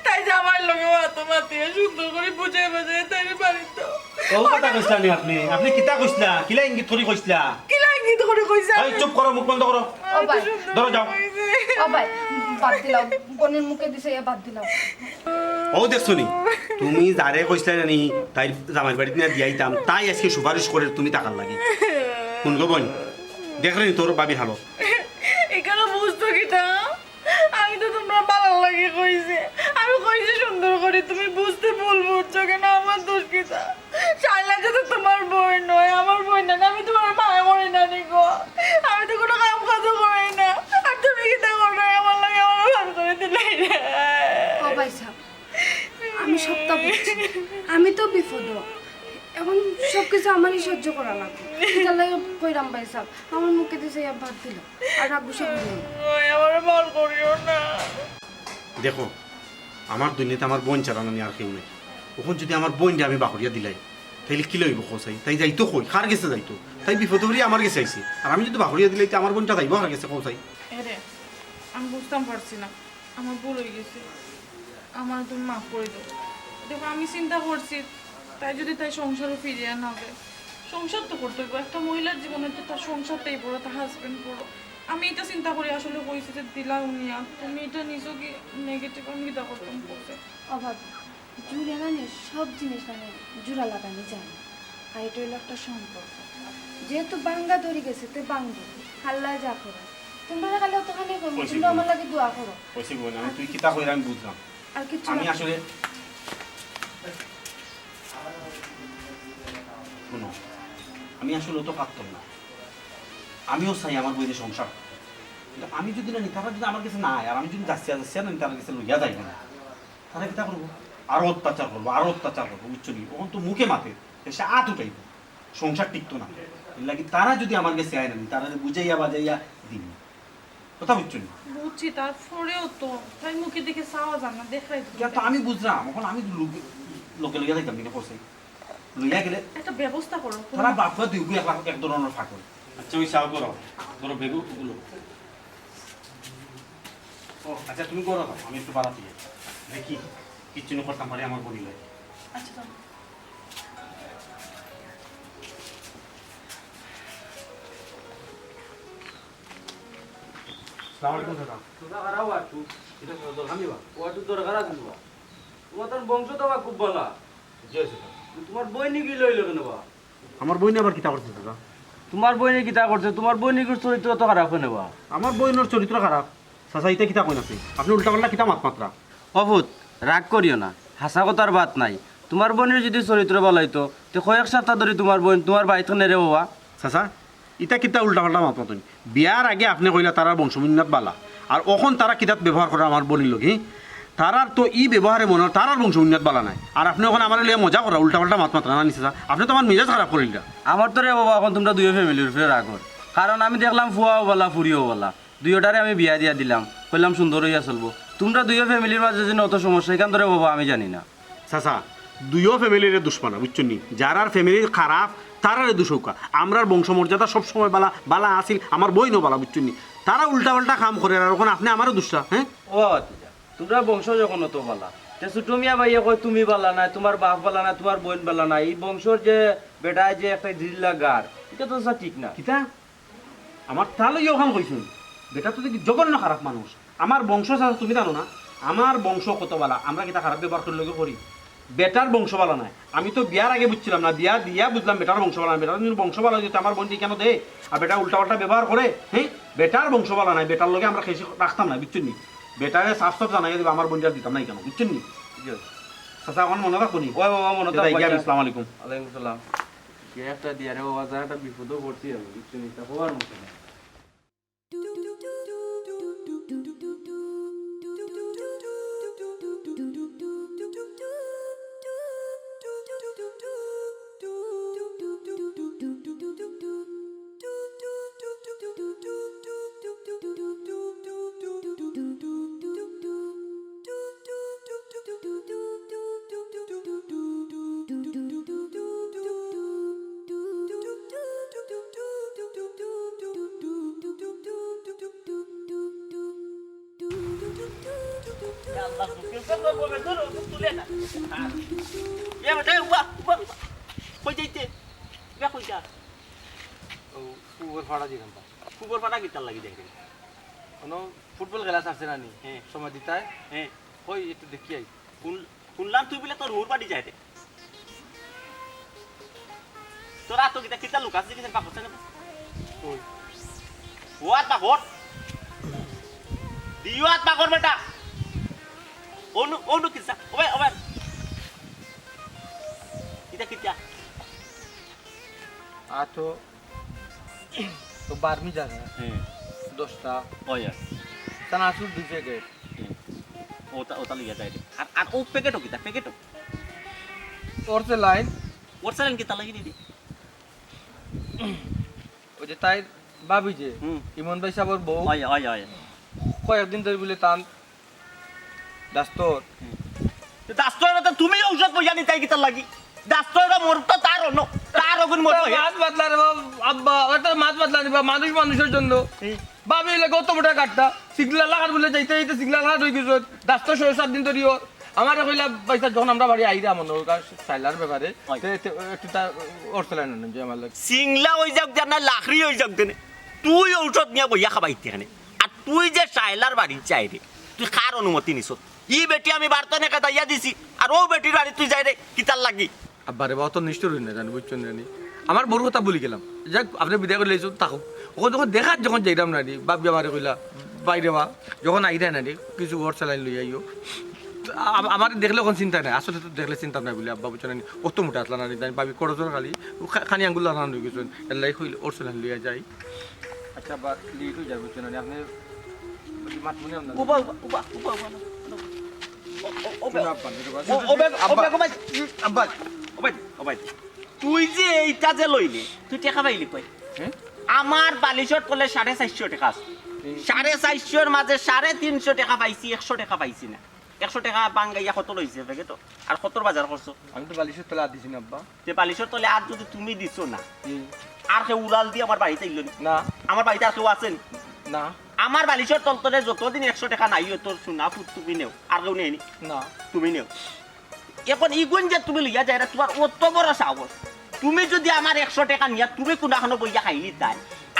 তাই জামাইর লগে মাতো, মাতিয়া সুন্দর করি বুঝাই বাজাই তাইরে বাড়িত দেও। ও কথা কইছলা নি আপনে? আপনে কিতা কইছলা? কিলা ইঙ্গিত করি কইছলা? কিলা ইঙ্গিত করি কইছি এই আমি? চুপ করো, মুখ বন্ধ করো। ও ভাই। ধরো যাও। ও ভাই, বাদ দিলাও, বইনর মুখে দিছে, এ বাদ দিলাও। ও দেখছো নি, তুমি যারে কইছলায় না নি, তাইর জামাইর বাড়িত নিয়া দিয়াইতাম, তাই আইজকে সুপারিশ করের তুমি থাকার লাগি। হুন গো বইন, দেখরে নি তোর ভাবির হালত। ইখানো বুঝতো কিতা? আমি তো তোমার বালার লাগি কইছি, আমি কইছি সুন্দর করি, তুমি বুঝতে ভুল বুঝছো কেন? আমার দোষ কিতা? শাইলা যে তো তোমার বইন নায়, আমার বইন নায়, আমি তোমার মায়া করি না নি গো, আমি তো কোনো কাম কাজও করি না, আর তুমি কিতা কররায় আমার লগে, আমারে বার করি দিলায়। ও ভাই সাব, আমি সবটা বুঝছি, আমি তো বিপদো, এখন সব কিছু আমারই সহ্য করা লাগবো। ইতার লাগি কইরাম ভাই সাব, আমার মুখে দিছে ইয়া বাদ দিলাও, আর রাগ গুসা করিও না। ওই, আমারে বার করিও না। দেখো, আমার দুনিয়াত আমার বইন ছাড়া নানি আর কেউ নাই। অখন যুদি আমার বইনরে আমি বাকরিয়া দিলাই, তাইলে কিলা অইবো কও চাই? তাই যাইতো কই? কার গেছে যাইতো? তাই বিপদে পড়িয়া আমার গেছে আইছে। আর আমি যুদি বাকরিয়া দিলাই, তে আমার বইনটা যাইবো কার গেছে কও চাই? এরে, আমি বুঝতাম পারছি না, আমার ভুল অইগেছে, আমারে তুমি মাফ করি দেও। দেখো, আমি চিন্তা করছি, তাই যুদি তাই সংসারো ফিরিয়া না যায়, সংসার তো করতে অইবো। একটা মহিলার জীবনে তো তার সংসারটাই বড়, তার husband বড়। আমি ইটা চিন্তা করি আসলে কইছি যে দিলাও নিয়া, তুমি ইটা নিছো কি negative, আমি কিতা করতাম কও চাই? ও ভাবি, জুড়ে না নি, সব জিনিস না নি জুড়া লাগানি যায় না। আর ইটা অইলো একটা সম্পর্ক, যেহেতু ভাঙ্গা ধরি গেছে, তে ভাঙ্গবো। আল্লায় যা করইন, তুমরারে খালি অতখানি কইমু, কইছি তুমরা বইন। আমার লাগি দোয়া করো। কইছি বইন, আমি তুই কিতা কইরে আমি বুঝলাম। আর কিচ্ছু আমি না। আসলে, হুনো, আমি আসলে অত পারতাম না। আমিও চাই আমার বইনর সংসার। কিন্তু আমি যুদি না নি, তারা যুদি আমার গেছে না আয়, আর আমি যুদি যাচ্ছি, যাচ্ছি না নি, তারার গেছে লইয়া যাই না, তারা কিতা করবো? আরো অত্যাচার করবো, আরো অত্যাচার করবো, বুঝছো নি? অখন তো মুখে মাতে, দেশে আত উঠাইবো, সংসার টিকতো না। এর লাগি তারা যুদি আমার গেছে আয় না নি, তারারে বুঝাইয়া বাজাইয়া দিমু। কথা বুঝছো নি? বুঝছি, তারপরেও তো তাই মুখের দিকে চাওয়া যায় না, দেখরায় তো কিতা তো। আমি বুঝলাম, অখন আমি লগে, লগে লইয়া যাইতাম কিনা কও চাই? লইয়া গেলে একটা ব্যবস্থা করো। তারা বাপ মা দুইগু এক, এক ধরনের ফাঁকল। আচ্ছা, ওই চাও করো, ধরো বেগু ওগুলো। ও আচ্ছা, তুমি করো তো, আমি একটু বাড়াতে যাই, দেখি কিচ্ছু না করতাম পারি আমার বইনর লগে। আচ্ছা, যাও। আসসালামু আলাইকুম চাচা। চাচা, খারাপ আর একটু। এটা কোনো দরকার নেই বা? ও একটু দরকার আছে তোমার। তুমার তার বংশ তো বা খুব বালা। জি, চাচা। তুমার বইনে কিলা অইলো কেনে বা? আমার বইনে আবার কিতা করছে, চাচা? তুমার বইনে কিতা করছে? তুমার বইনর চরিত্র তো খারাপ কেনে বা? আমার বইনর চরিত্র খারাপ? চাচা, ইতা কিতা কইন আপনে? আপনে উল্টাপাল্টা কিতা মাত মাতরা? ও ফুত, রাগ করিও না, হাছা কথার বাত নাই। তুমার বইনর যুদি চরিত্র বালা অইতো, তে কয়েক সাপ্তা ধরি তুমার বইন তুমার বাড়িত কেনে রে বাবা? চাচা, ইতা কিতা উল্টাপাল্টা মাত মাতইন? বিয়ার আগে আপনে কইলা তারার বংশবুনিয়াদ বালা, আর অখন তারা কিতাত ব্যবহার করে আমার বইনর লগে? তারার তো ই ব্যবহারে মনো অয় তারার বংশবুনিয়াদ বালা নায়, আর আপনে অখন আমারে লইয়া মজা কররা, উল্টাপাল্টা মাত মাতরা না নি চাচা? আপনে তো আমার মেজাজ খারাপ করিলরা। আমার তো রে বাবা অখন তুমরা দুইও ফ্যামিলির উপরে রাগ অর, কারণ আমি দেখলাম ফুয়াও বালা, ফুড়িও বালা, দুইওটারে আমি বিয়া দিয়া দিলাম, কইলাম সুন্দর অইয়া চলবো। তুমরা দুইও ফ্যামিলির মাঝে যে অত সমস্যা, ইখান তো রে বাবা আমি জানি না। চাচা, দুইও ফ্যামিলিরে দুষ পানা, বুঝছইন নি? যারার ফ্যামিলি খারাপ, তারারে দুষ অউক্কা। আমরার বংশমর্যাদা সবসময় বালা, বালা আছিল, আমার বইনও বালা, বুঝছইন নি? তারা উল্টাপাল্টা কাম করের, আর অখন আপনে আমারে দুষরা, হ্যাঁ? ও বাবা, তুমরার বংশ যখন অত বালা, তে ছুটো মিয়া ভাইয়ে কয় তুমি বালা নায়, তুমার বাপ বালা নায়, তুমার বইন বালা নায়, ই বংশর যে বেটায় যে একটা জিল্লা গার, ইটা তো চাচা ঠিক না। কিতা? আমার তা লইয়া অখান কইছইন? বেটা তো দেখি জঘন্য খারাপ মানুষ। আমার বংশ চাচা তুমি জানো না? আমার বংশ কত বালা, আমরা কিতা খারাপ ব্যবহার করি লগে করি? বেটার বংশ বালা নায়। আমি তো বিয়ার আগে বুঝছিলাম না, বিয়া দিয়া বুঝলাম বেটার বংশ বালা নায়। বেটার যদি বংশ বালা অইতো তে আমার বইনরে কেনে দে? আর বেটা উল্টাপাল্টা ব্যবহার করে, হ্যাঁ? বেটার বংশ বালা নায়, বেটার লগে আমরা খেশি রাখতাম না, বুঝছইন নি? বেটারে সাফ সাফ জানাইয়া দিবা, আমার বইনরে আর দিতাম না ইখানো, বুঝছইন নি? জি। চাচা, অখন মনো রাখবো নি? ওই বাবা, মনো তে থাকবো, যাই গিয়া, আচ্ছা। আসসালামু আলাইকুম। ওয়ালাইকুম আসসালাম। কে একটা দিয়া রে বাবা, যা একটা বিপদো পড়ছি আমি, বুঝছইন নি? তা কওয়ার মতো না। এ আল্লাহ, তুই কেমন করবো? তুলে না। এ বেটা, উবা, উবা, উবা। কই যাইতে? ইয়া কই যা? ও, ফুবর ফাড়া দিলাম বা। ফুবর ফাড়া কিতার লাগি যাইরে? কোনো ফুটবল খেলা ছাড়ছে না নি? হ্যাঁ। সময় দিতায়? হ্যাঁ। কই একটু দেখি আই। কোন, কোন লাম তুই বলে তোর হুর বাড়ি যাইরে? তোর আতো কিতা, কিতা লুকাস, কিতা পাকড় না? ওই। ও আর পাকড়। দিও আর পাকড় বেটা। অনু, অনু কিসা? ওবে, ওবে। কিতা, কিতা? আতো তো বার্মি জায়গা। হুম। দশটা। ওই আর। চানাচুর দুই প্যাকেট। হুম। ওটা, ওটা লইয়া যাইরে। আর, আর ও প্যাকেটও কিতা? প্যাকেটও? ওর স্যালাইন। ওর স্যালাইন কিতা লাগি নিবি? ওই যে তাইর ভাবি যে, হুম। ইমন ভাই সাবর বউ। অয়, অয়, অয়। কয়েকদিন ধরি বলে তান দাস্তর। হুম। তো দাস্তর তো তুমি ঔষধ পয়সা নিতায় কিতার লাগি? দাস্তর মোর তো তার অন্য, তার অগুন মোর তো অয়। মাত বদলা রে বাবা, আব্বা, ওটা মাত বদলা রে বাবা, মানুষ মানুষের জন্য। হুম। ভাবি অইলে গত মোটা কাটটা, সিগলা লাখান বলে যাইতে যাইতে সিগলা লাখান অই গেছে। দাস্ত ছয় সাত দিন ধরি ওর। আমারে কইলা, "ভাইসাব, যখন আমরা বাড়ি আইরা মনে অয়, কার সাইলার ব্যাপারে, অয়। তে, তে, একটু তা ওর স্যালাইন আনইন যে আমার লাগি।" সিংলা অই যাউক দে না, লাখড়ি অই যাউক দে নে। তুই ঔষধ নিয়া বইয়া খাবাইতে এখানে। আর তুই যে সাইলার বাড়ি যাইরে, তুই কার অনুমতি নিছস? ই বেটি আমি বাড়িত নে খেদাইয়া দিছি, আর ও বেটির বাড়ি তুই যাইরে, কিতার লাগি? আব্বা রে বা, অত নিষ্ঠুর অইন না জানি, বুঝছইন নি? আমার বউর কথা ভুলি গেলাম। যাক, আপনে বিদায় করি লইছইন, থাকউক। অখন যখন দেখাত যখন যাইরাম না নি, ভাবি আমারে কইলা, "বাইরে বা, যখন আইরায় না নি, কিছু ওর স্যালাইন লই আইও।" আ-, আমারে দেখলে অখন চিন্তা নাই, আসলে তো দেখলে চিন্তা নাই বলে, আব্বা বুঝছইন নি, অত মোটা আছলা না নি, তাই ভাবি করজর খালি, খা-, খানি আঙ্গুল লাখান অই গেছইন, এর লাগি কইলে ওর স্যালাইন লই আই যাই। আচ্ছা, আব্বা, লেট অই যার, বুঝছইন নি, আপনে মাত মনে আপনার। উবা, উবা, উবা, উবা, উবা, না। ও, ও, ও, বে-, শুনো আব্বা, এটা বাদ। ও, ও, বে-, ও, আব্বা। বে-, ও, ভাই। আব্বা। ও, ভাই, ও, ভাই। তুই যে এইটা যে লইলে, তুই টেকা পাইলি কই? হ্যাঁ? আমার বালিশর তলে সাড়ে চাইরশো টেকা আছে। হুম। সাড়ে চাইরশোর মাঝে সাড়ে তিনশো টেকা পাইছি, একশো টেকা পাইছি না। একশো টেকা বাঙ্গাইয়া কত লইছে প্যাকেটো? আর কতর বাজার করছো? আমি তো বালিশর তলে আত দিছি না, আব্বা। তে বালিশর তলে আত যদি তুমি দিছো না, হুম। আর কেউ উড়াল দিয়া আমার বাড়িত আইলো নি? না। আমার বাড়িত আর কেউ আছে নি? না। আমার বালিশর তলতলে যতদিন একশো টেকা নাই, অত সোনা ফুত তুমি নেও, আর কেউ নেয় নি? না। তুমি নেও। অখন ইগুন যে তুমি লইয়া যাইরায়, তুমার অত বড় সাহস। তুমি যদি আমার একশো টেকা নিয়া তুমি কুনাখানো বইয়া খাইলিতায়,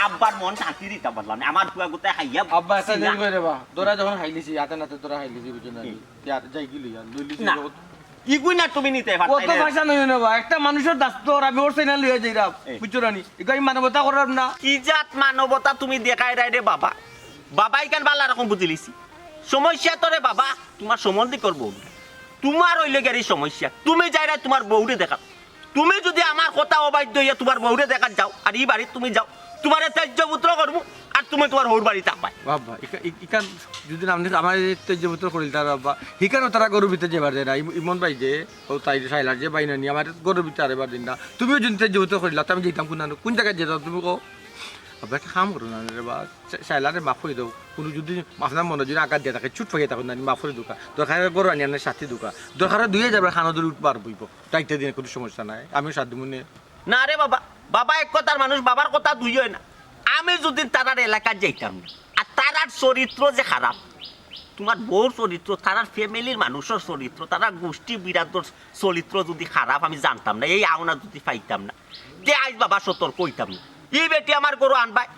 আব্বার মন শান্তি দিতাম পারলাম না। আমার ফুয়া গুতায় খাইয়া আব্বা, একটা সিনা। দেরি করে বা। দরা যখন খাইলিছি, হাতে নাতে দরা খাইলিছি, বুঝছো না? হুম। ইয়ার যাই গিলি, ইয়ার লইলিছি না। জগৎ। ইগুই না তুমি নিতে কত পারতাই না। পয়সা নই না বা, একটা মানুষর দাস্ত আর আমি ওর সাইনা লইয়া যাইরাম, এ। বুঝছো না নি? ইগু আমি মানবতা করার না। কি জাত মানবতা তুমি দেখাইরায় রে বাবা? বাবা ইখান বালা রকম বুঝিলিছি। সমস্যা তো রে বাবা, তোমার সম্বন্ধিকর বউ। তোমার অইলে গেরি সমস্যা। তুমি যাইরায় তোমার বউরে দেখাত। তুমি যুদি আমার কথা অবাধ্য অইয়া তোমার বউরে দেখাত যাও, আর ই বাড়িত তুমি যাও, তোমারে ত্যাজ্য পুত্র করমু, আর তুমি তোমার হউর বাড়ি থাকবায়। বাবা, ইকা-, ই-, ইখান যুদি আপনে আমার এই ত্যাজ্য পুত্র করিল তারা বাবা, হিখানও তারা গরু বিতে যাইবার দেয় না। ইম-, ইমন ভাই যে, ও তাই শাইলার যে ভাই নানি, আমার গরু বিতে আরেবার দিন না। তুমিও যুদি ত্যাজ্য পুত্র করিলা, তো আমি যাইতাম কোন, কোন জাগাত যাইতাম তুমি কও? বাবা, একটা কাম করো না রে বাবা। শা-, শায়লারে মাফ করি দেও। কুনু যুদি আপনার মনে যুদি আঘাত দিয়া থাকে, চুট পাকিয়া থাকে, নানি মাফ করি দেউক্কা। দরকার অয় গরু আনি আনার সাথে দেউক্কা। দরকার অয় দুইয়ে যাইবার খানো ধরি উঠ বার বইব। তাইতে দিনে কুনু সমস্যা নাই। আমিও সাথ দিমু নে। না রে বাবা, বাবা এক কথার মানুষ, বাবার কথা দুই অয় না। আমি যুদি তারার এলাকাত যাইতাম না, আর তারার চরিত্র যে খারাপ, তোমার বউর চরিত্র, তারার ফ্যামিলির মানুষর চরিত্র, তারার গোষ্ঠী বিরাদর চরিত্র যুদি খারাপ আমি জানতাম না, এই আওনা যুদি পাইতাম না, তে আইজ বাবা সতর্ক অইতাম না। ই বেটি আমার গরু আনবায়,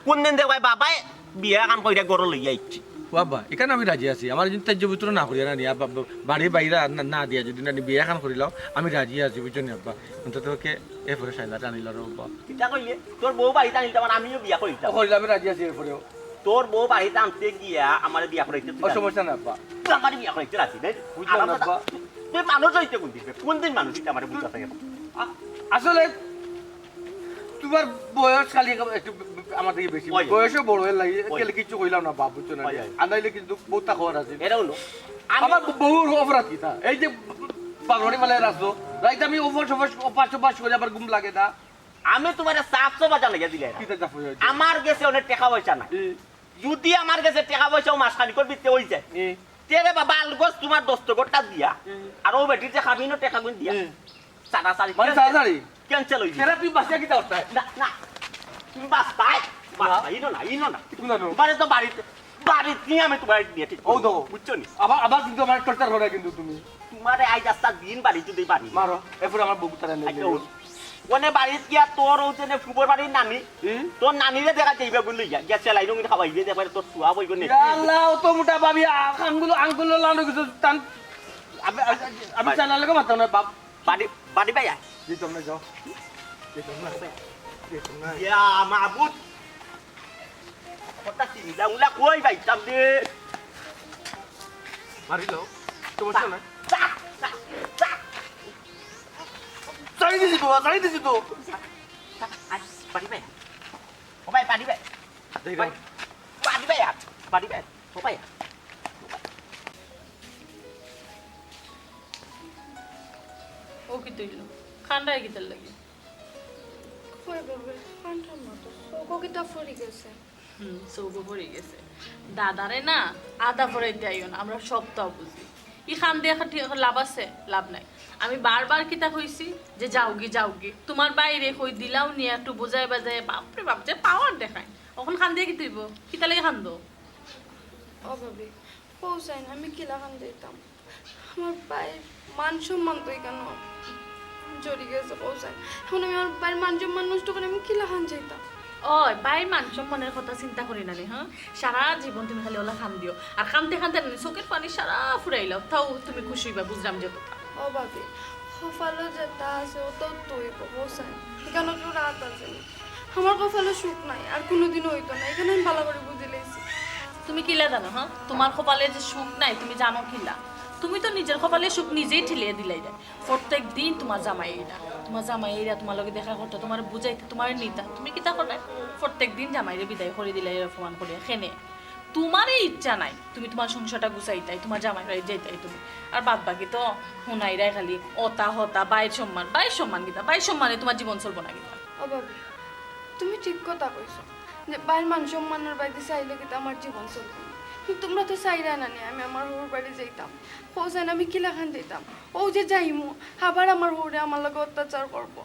কুনদিন দেখবায় বাবায় বিয়া এখান কইরা গরু লইয়া আইছি। বাবা, ইখান আমি রাজি আছি। আমার যুদি ত্যাজ্য পুত্র না করিয়া নানি, আব্বা, আব্বা, বাড়ি বাইরা না, না দিয়া যুদি নানি বিয়া এখান করিলাও, আমি রাজি আছি, বুঝছো নি আব্বা? অন্তত ওকে এরপরে শায়লা টানিল রে বাবা। কিতা কইলে? তোর বউ বাড়িত আনিতাম আর আমিও বিয়া করিতাম। করিলে আমি রাজি আছি এরপরেও। তোর বউ বাড়িত আনতে গিয়া আমারে বিয়া করাইতে তুই ও, রাজি। সমস্যা না আব্বা। তুই আমারে বিয়া করাইতে রাজি নায়? বুঝলাম না আব্বা। তুই মানুষ অইতে কুনদিন? কুনদিন মানুষ অইতে আমারে বুঝাতে গেল? আ-, আসলে তোমার বয়স খালি একটু আমার থাকি বেশি। ওই। বয়সও বড় অইল লাগি, ওই। কেলে কিচ্ছু কইলাম না বাপ, বুঝছো না? ওই, ওই। আর নাইলে কিন্তু বউত তাকওয়ার আছিল। এরাও নো। আমি আমার বউর অপরাধ কিতা? এই যে বাগড়ি ফালাই রাখছো, রাইত আমি ওপাশ ওপাশ, ওপাশ ওপাশ করি আবার ঘুম লাগে না। আমি তোমারে সাফ সাফ জানাইয়া দিলাই। কিতা সাফ অইয়া? আমার গেছে অনেক টেকা পয়সা নাই। ই। যুদি আমার গেছে টেকা পয়সা ও মাস খানিকর ভিতরে অই যায়, ই। তে রে বাবা, আলগোছ তোমার দস্তখতটা দিয়া, ই। আর ও বেটির যে খাবিনো টেকাগুন দিয়া, ই। সারাসারি মানে cancel। সারাসারি? Cancel অই যাইব। সেটা তুই বাঁচিয়া কিতা করতায়? না, না। তুমি বাঁচতায়? বাঁচতায়, ইনো না, ইনো না। তুমি জানো? তোমারে তো বাড়িত, বাড়িত নিয়া আমি তোমারে বিয়া ঠিক ও করব। দেখো। বুঝছো নি? আবার, আবার কিন্তু আমার torture করে কিন্তু তুমি। তোমারে আইজ আস্তা দিন বাড়িত যদি বাড়ি। মারো, এরপরে আমার বউ তারা নেই। আচ্ছা, ওই। ওনে বাড়িত গিয়া তোর ওই যে ফুবর বাড়ির নানি, হুম? তোর নানিরে দেখা যাইবে বলে গিয়া, গিয়া সেলাই রঙিন খাওয়াইবে, দেখবে তোর সুয়া বইব নে। ইয়া আল্লাহ, অত মোটা ভাবি, আ-, আঙ্গুল, আঙ্গুল লাল অই গেছে, তান-, আমি, আমি, আমি ভাই। চালার লগে মারতাম না, বাপ। বাড়ি, বাড়ি ভাইয়া। দিতাম না, যাও। দিতাম না। দিতাম না। ইয়া মাবুদ। কথা চিন্তা উলা কই পাইতাম রে? মারি লও। সমস্যা নাই। চা, চা, চা। ছাড়ি দিছি তো, ছাড়ি দিছি তো। চা, আয়, বাড়ি ভাইয়া। ও ভাই, বাড়ি ভাই। যাই গো। বাড়ি, বাড়ি ভাইয়া। বাড়ি ভাই। ও ভাইয়া। ও কিতা অইলো? কান্দায় কিতার লাগি? কই বাবা, কান্দার মতো। চউখো কিতা পড়ি গেছে? হুম, চউখো পড়ি গেছে। দাদারে না, আদা পড়াইতে আইও না, আমরা সবতা বুঝি। ই কান্দে খাটি লাভ আছে? লাভ নাই। আমি বারবার কিতা কইছি যে যাওগি, যাওগি। তোমার ভাইরে কই দিলাও নিয়া একটু বুঝাই বাজাই, বাপরে বাপ, যে power দেখায়। অখন কান্দিয়া কিতা অইবো? কিতার লাগি কান্দো? ও ভাবি, কও চাইন, আমি কিলা কান্দাইতাম? আমার ভাইর মান সম্মান তো ইখানো জড়ি গেছে, কও চাইন। অখন আমি আমার ভাইর মান সম্মান নষ্ট করি আমি কিলা কান্দাইতাম? ওই, ভাইর মান সম্মানের কথা চিন্তা করি না রে, হ্যাঁ? সারা জীবন তুমি খালি অলা কান্দিও। আর কানতে কানতে না চউখর পানি সারা ফুরাইলাও, তাও তুমি খুশি অইবা, বুঝলাম যে কথা। ও ভাবি, কপালো যেতা আছে, অতাউ তো অইবো, কও চাইন। ইখানো কেউর আত আছে নি। আমার কপালো সুখ নাই, আর কুনুদিনও অইতো না, ইখান আমি ভালা করি বুঝিলাইছি। তুমি কিলা জানো, হ্যাঁ? তোমার কপালে যে সুখ নাই, তুমি জানো কিলা? তুমি তো নিজের কপালে সুখ নিজেই ঠেলিয়া দিলাইরায়। প্রত্যেক দিন তোমার জামাই আইরা, তোমার জামাই আইরা তোমার লগে দেখা করতা, তোমারে বুঝাইতা, তোমারে নিতা, তুমি কিতা কররায়? প্রত্যেক দিন জামাইরে বিদায় করি দিলাইরায় অপমান করিয়া। কেনে? তোমারই ইচ্ছা নাই, তুমি তোমার সংসারটা গুছাইতায়, তোমার জামাইর বাড়িত যাইতায় তুমি। আর বাদ বাকি তো হুনাইরায় খালি অতা হতা, ভাইর সম্মান, ভাইর সম্মান কিতা? ভাইর সম্মানে তোমার জীবন চলবো না কিতা? ও ভাবি, তুমি ঠিক কথা কইছো যে ভাইর মান সম্মানর বায়দি চাইলে কিতা আমার জীবন চলবো না। তুমরা তো চাইরায় না নি আমি আমার হউর বাড়ি যাইতাম। কও চাইন আমি কিলা কান্দাইতাম? অউ যে যাইমু, আবার আমার হউরে আমার লগে অত্যাচার করবো।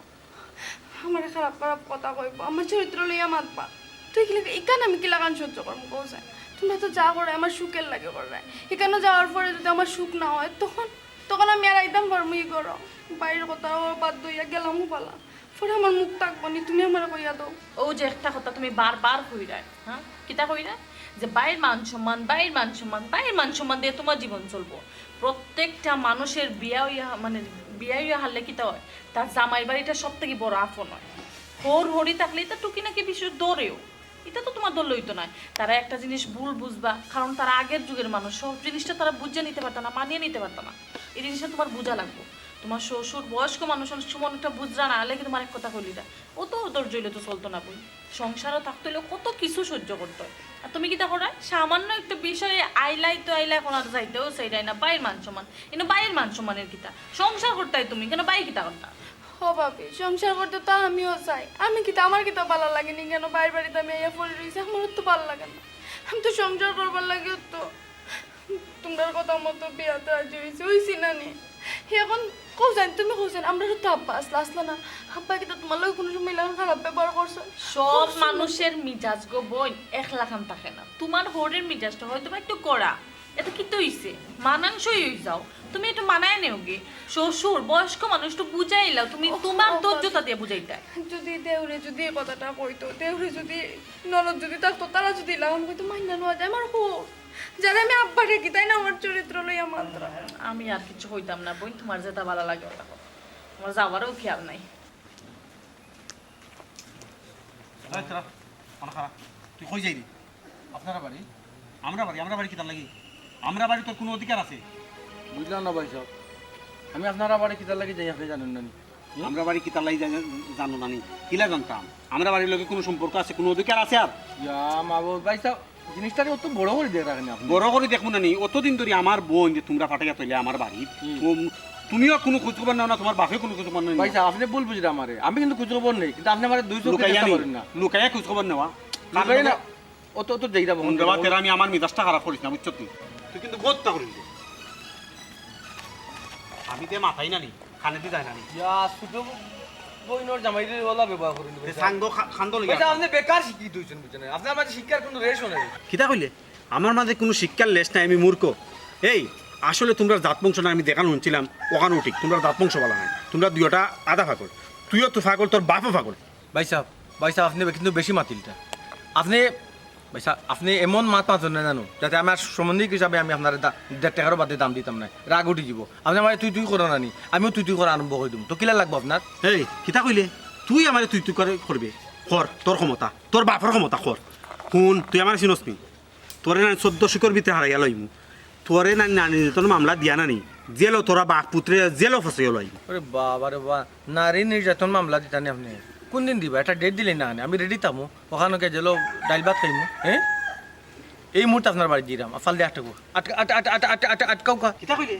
আমারে খারাপ খারাপ কথা কইবো, আমার চরিত্র লইয়া মাতবা। তে কিলা, ইখান আমি কিলাখান সহ্য করমু, কও চাইন? তুমরা তো যা কররায় আমার সুখর লাগি কররায়। ইখানো যাওয়ার পরে যুদি আমার সুখ না অয়, তখন, তখন আমি আর আইতাম পারমু ই ঘরো? ভাইর কথা বাদ দিয়া গেলামউ ভালা। পরে আমার মুখ থাকবো নি, তুমি আমারে কইয়া দাও। ও যে একটা কথা তুমি বারবার কইরায়, হ্যাঁ, কিতা কইরায়? যে বাইর মান সম্মান, বাইর মান সম্মান, বাইর মান সম্মান দিয়া তুমার জীবন চলবো। প্রত্যেকটা মানুষের বিয়া অইয়া, মানে, বিয়া অইয়া হারলে কিতা অয়, তার জামাইর বাড়িটা সব থাকি বড় আপন অয়। হউর হড়ি থাকলে ইতা টুকি নাকি বিষয় ধরেও, ইতা তো তুমার ধরলে অইতো নায়। তারা একটা জিনিস ভুল বুঝবা, কারণ তারা আগের যুগের মানুষ, সব জিনিসটা তারা বুঝিয়া নিতে পারতা না, মানিয়া নিতে পারতা না। এই জিনিসটা তুমার বুঝা লাগবো। তুমার শ্বশুর বয়স্ক মানুষ, অনেক সময় অনেকটা বুঝরা না, আইলে কিন্তু আমার এক কথা কইলি না। অত ধৈর্য অইলে তো চলতো না বইন। সংসারো থাকতে অইলে কত কিছু সহ্য করতে অয়। আর তুমি কিতা করায়? সামান্য একটা বিষয়ে আইলাই তো আইলাই, অখন আর যাইতেও চাইরায় না। বাইর মান সম্মান, ইনো বাইর মান সম্মানের কিতা? সংসার করতায় তুমি, কেনে বাইর কিতা করতা? ও ভাবি, সংসার করতে তো আমিও চাই। আমি কিতা, আমার কিতা ভালা লাগে নি কেনে? বাইর বাড়িত আমি আইয়া পড়ি রইছি, আমার তো ভালা লাগে না। আমি তো সংসার করবার লাগিও তো তুমরার কথা মতো বিয়াত রাজি অইছি, অইছি না নি? হে অখন কও চাইন, তুমি কও চাইন, আমরারও তো আব্বা আছলা, আছলা না? আব্বায় কিতা তুমার লগে কুনু সময় ইলাখান খারাপ ব্যবহার করছে? সব মানুষের মিজাজ গো বইন এক লাখান থাকে না। তুমার হউরের মিজাজটা হয়তো বা একটু কড়া, এতে কিতা অইছে? মানানসই অই যাও, তুমি একটু মানায় নেওগি। শ্বশুর, বয়স্ক মানুষ, একটু বুঝাইলাও তুমি, তুমার ধৈর্যটা দিয়া বুঝাইতায়। যদি দেওরে যদি এই কথাটা কইতো, দেওরে যদি, ননদ যদি থাকতো, তারা যদি ইলাখান কইতো, মাইনা নেওয়া যায়, আমার হউর। যারে আমি আব্বা ডাকি, তাই না আমার চরিত্র লইয়া মাতরা। আমি আর কিছু কইতাম না বইন, তুমার যেটা ভালা লাগে ওটা করো, আমার যাওয়ারও খেয়াল নাই। এই, খাড়া, মানে খাড়া, তুই কই যাইরে? আপনারা বাড়ি? আমরা বাড়ি, আমরা বাড়ি কিতার লাগি? আমরা বাড়ি তোর কুনু অধিকার আছে? বুঝলাম না ভাইসাব, আমি আপনারা বাড়ি কিতার লাগি যাই আপনে জানইন না নি? হুম? আমরা বাড়ি কিতার লাগি যাই জানো না নি? কিলা জানতাম? আমরা বাড়ির লগে কুনু সম্পর্ক আছে, কুনু অধিকার আছে আর? ইয়া মাবুদ ভাইসাব, জিনিসটারে অত বড় করি দেখরা কেনে আপনে? বড় করি দেখমু না নি, অতদিন ধরি আমার বইন যে তুমরা ফাটাইয়া থইলে আমার বাড়িত, হুম। তুমিও কুনু খোঁজ খবর নেও না, তুমার বাপে কুনু খোঁজ খবর নেয় না। ভাইসাব, আপনে ভুল বুঝরা আমারে, আমি কিন্তু খোঁজ খবর নেই, কিন্তু আপনে আমারে দুই চোখে লুকাইয়া দেখতা নি, পারইন না। লুকাইয়া খোঁজ খবর নেওয়া। লুকাইয়া না, অত, অত যাইরা বহন হুনরে বা। তেরা, আমি আমার মিজাজটা খারাপ করিস না, বুঝছো তুই? তুই কিন্তু বউতটা করিস। আমি তে মাথাই না নি, কানেদি যায় না নি। ইয়া, ছোট বইনর জামাইরে ওলা ব্যবহার করইন তে ভাইসাব। সাঙ্গ খা-, খান্দো লইয়া। ভাইসাব, আপনে বেকার শিক্ষিত অইছইন, বুঝছইন না? আপনার মাঝে শিক্ষার কুনু রেশও নাই। কিতা কইলে? আমার মাঝে কুনু শিক্ষার লেশ নাই, আমি মূর্খ। এই, আসলে তুমরার জাত বংশ না, আমি যেখান হুনছিলাম, ওখানও ঠিক। তুমরার জাত বংশ ভালা নায়। তুমরা দুইওটা আধা পাগল। তুইও তো পাগল, তোর বাপও পাগল। ভাইসাব, ভাইসাব, আপনে কিন্তু বেশি মাতিলটা। আপনে, ভাইসাব, আপনে এমন মাত মাতইন না জানো, যাতে আমার সম্বন্ধিক হিসাবে আমি আপনারে দা-, দেড় টেকারও বাদে দাম দিতাম নায়, রাগ উঠি যিবো। আপনে আমারে তুই তুই করইন না নি, আমিও তুই তুই করা আরম্ভ করি দিমু। তো কিলা লাগবো আপনার? এই, কিতা কইলে? তুই আমারে তুই তুই করে করবে? কর, তোর ক্ষমতা, তোর বাপর ক্ষমতা কর। হুন, তুই আমারে চিনস নি? তোরে না চৌদ্দ শিকর ভিতরে হারাইয়া লইমু। তোরে না নারী নির্যাতন মামলা দিয়া না নি, জেলো তোরা বাপ পুতরে জেলো ফসাইয়া লইমু। ওরে বাবা রে বাবা, নারী নির্যাতন মামলা দিতা নি আপনে? কুনদিন দিবা? একটা date দিলে না নি, আমি ready থাকমু। ওখানো গিয়া জেলো ডাইল ভাত খাইমু, হ্যাঁ? এই মুহূর্তে আপনার বাড়িত যাইরাম, আফাল দে আটকাও। আটকা, আটকা, আটকা, আটকা, আটকা, আটকাও কা। কিতা কইলে?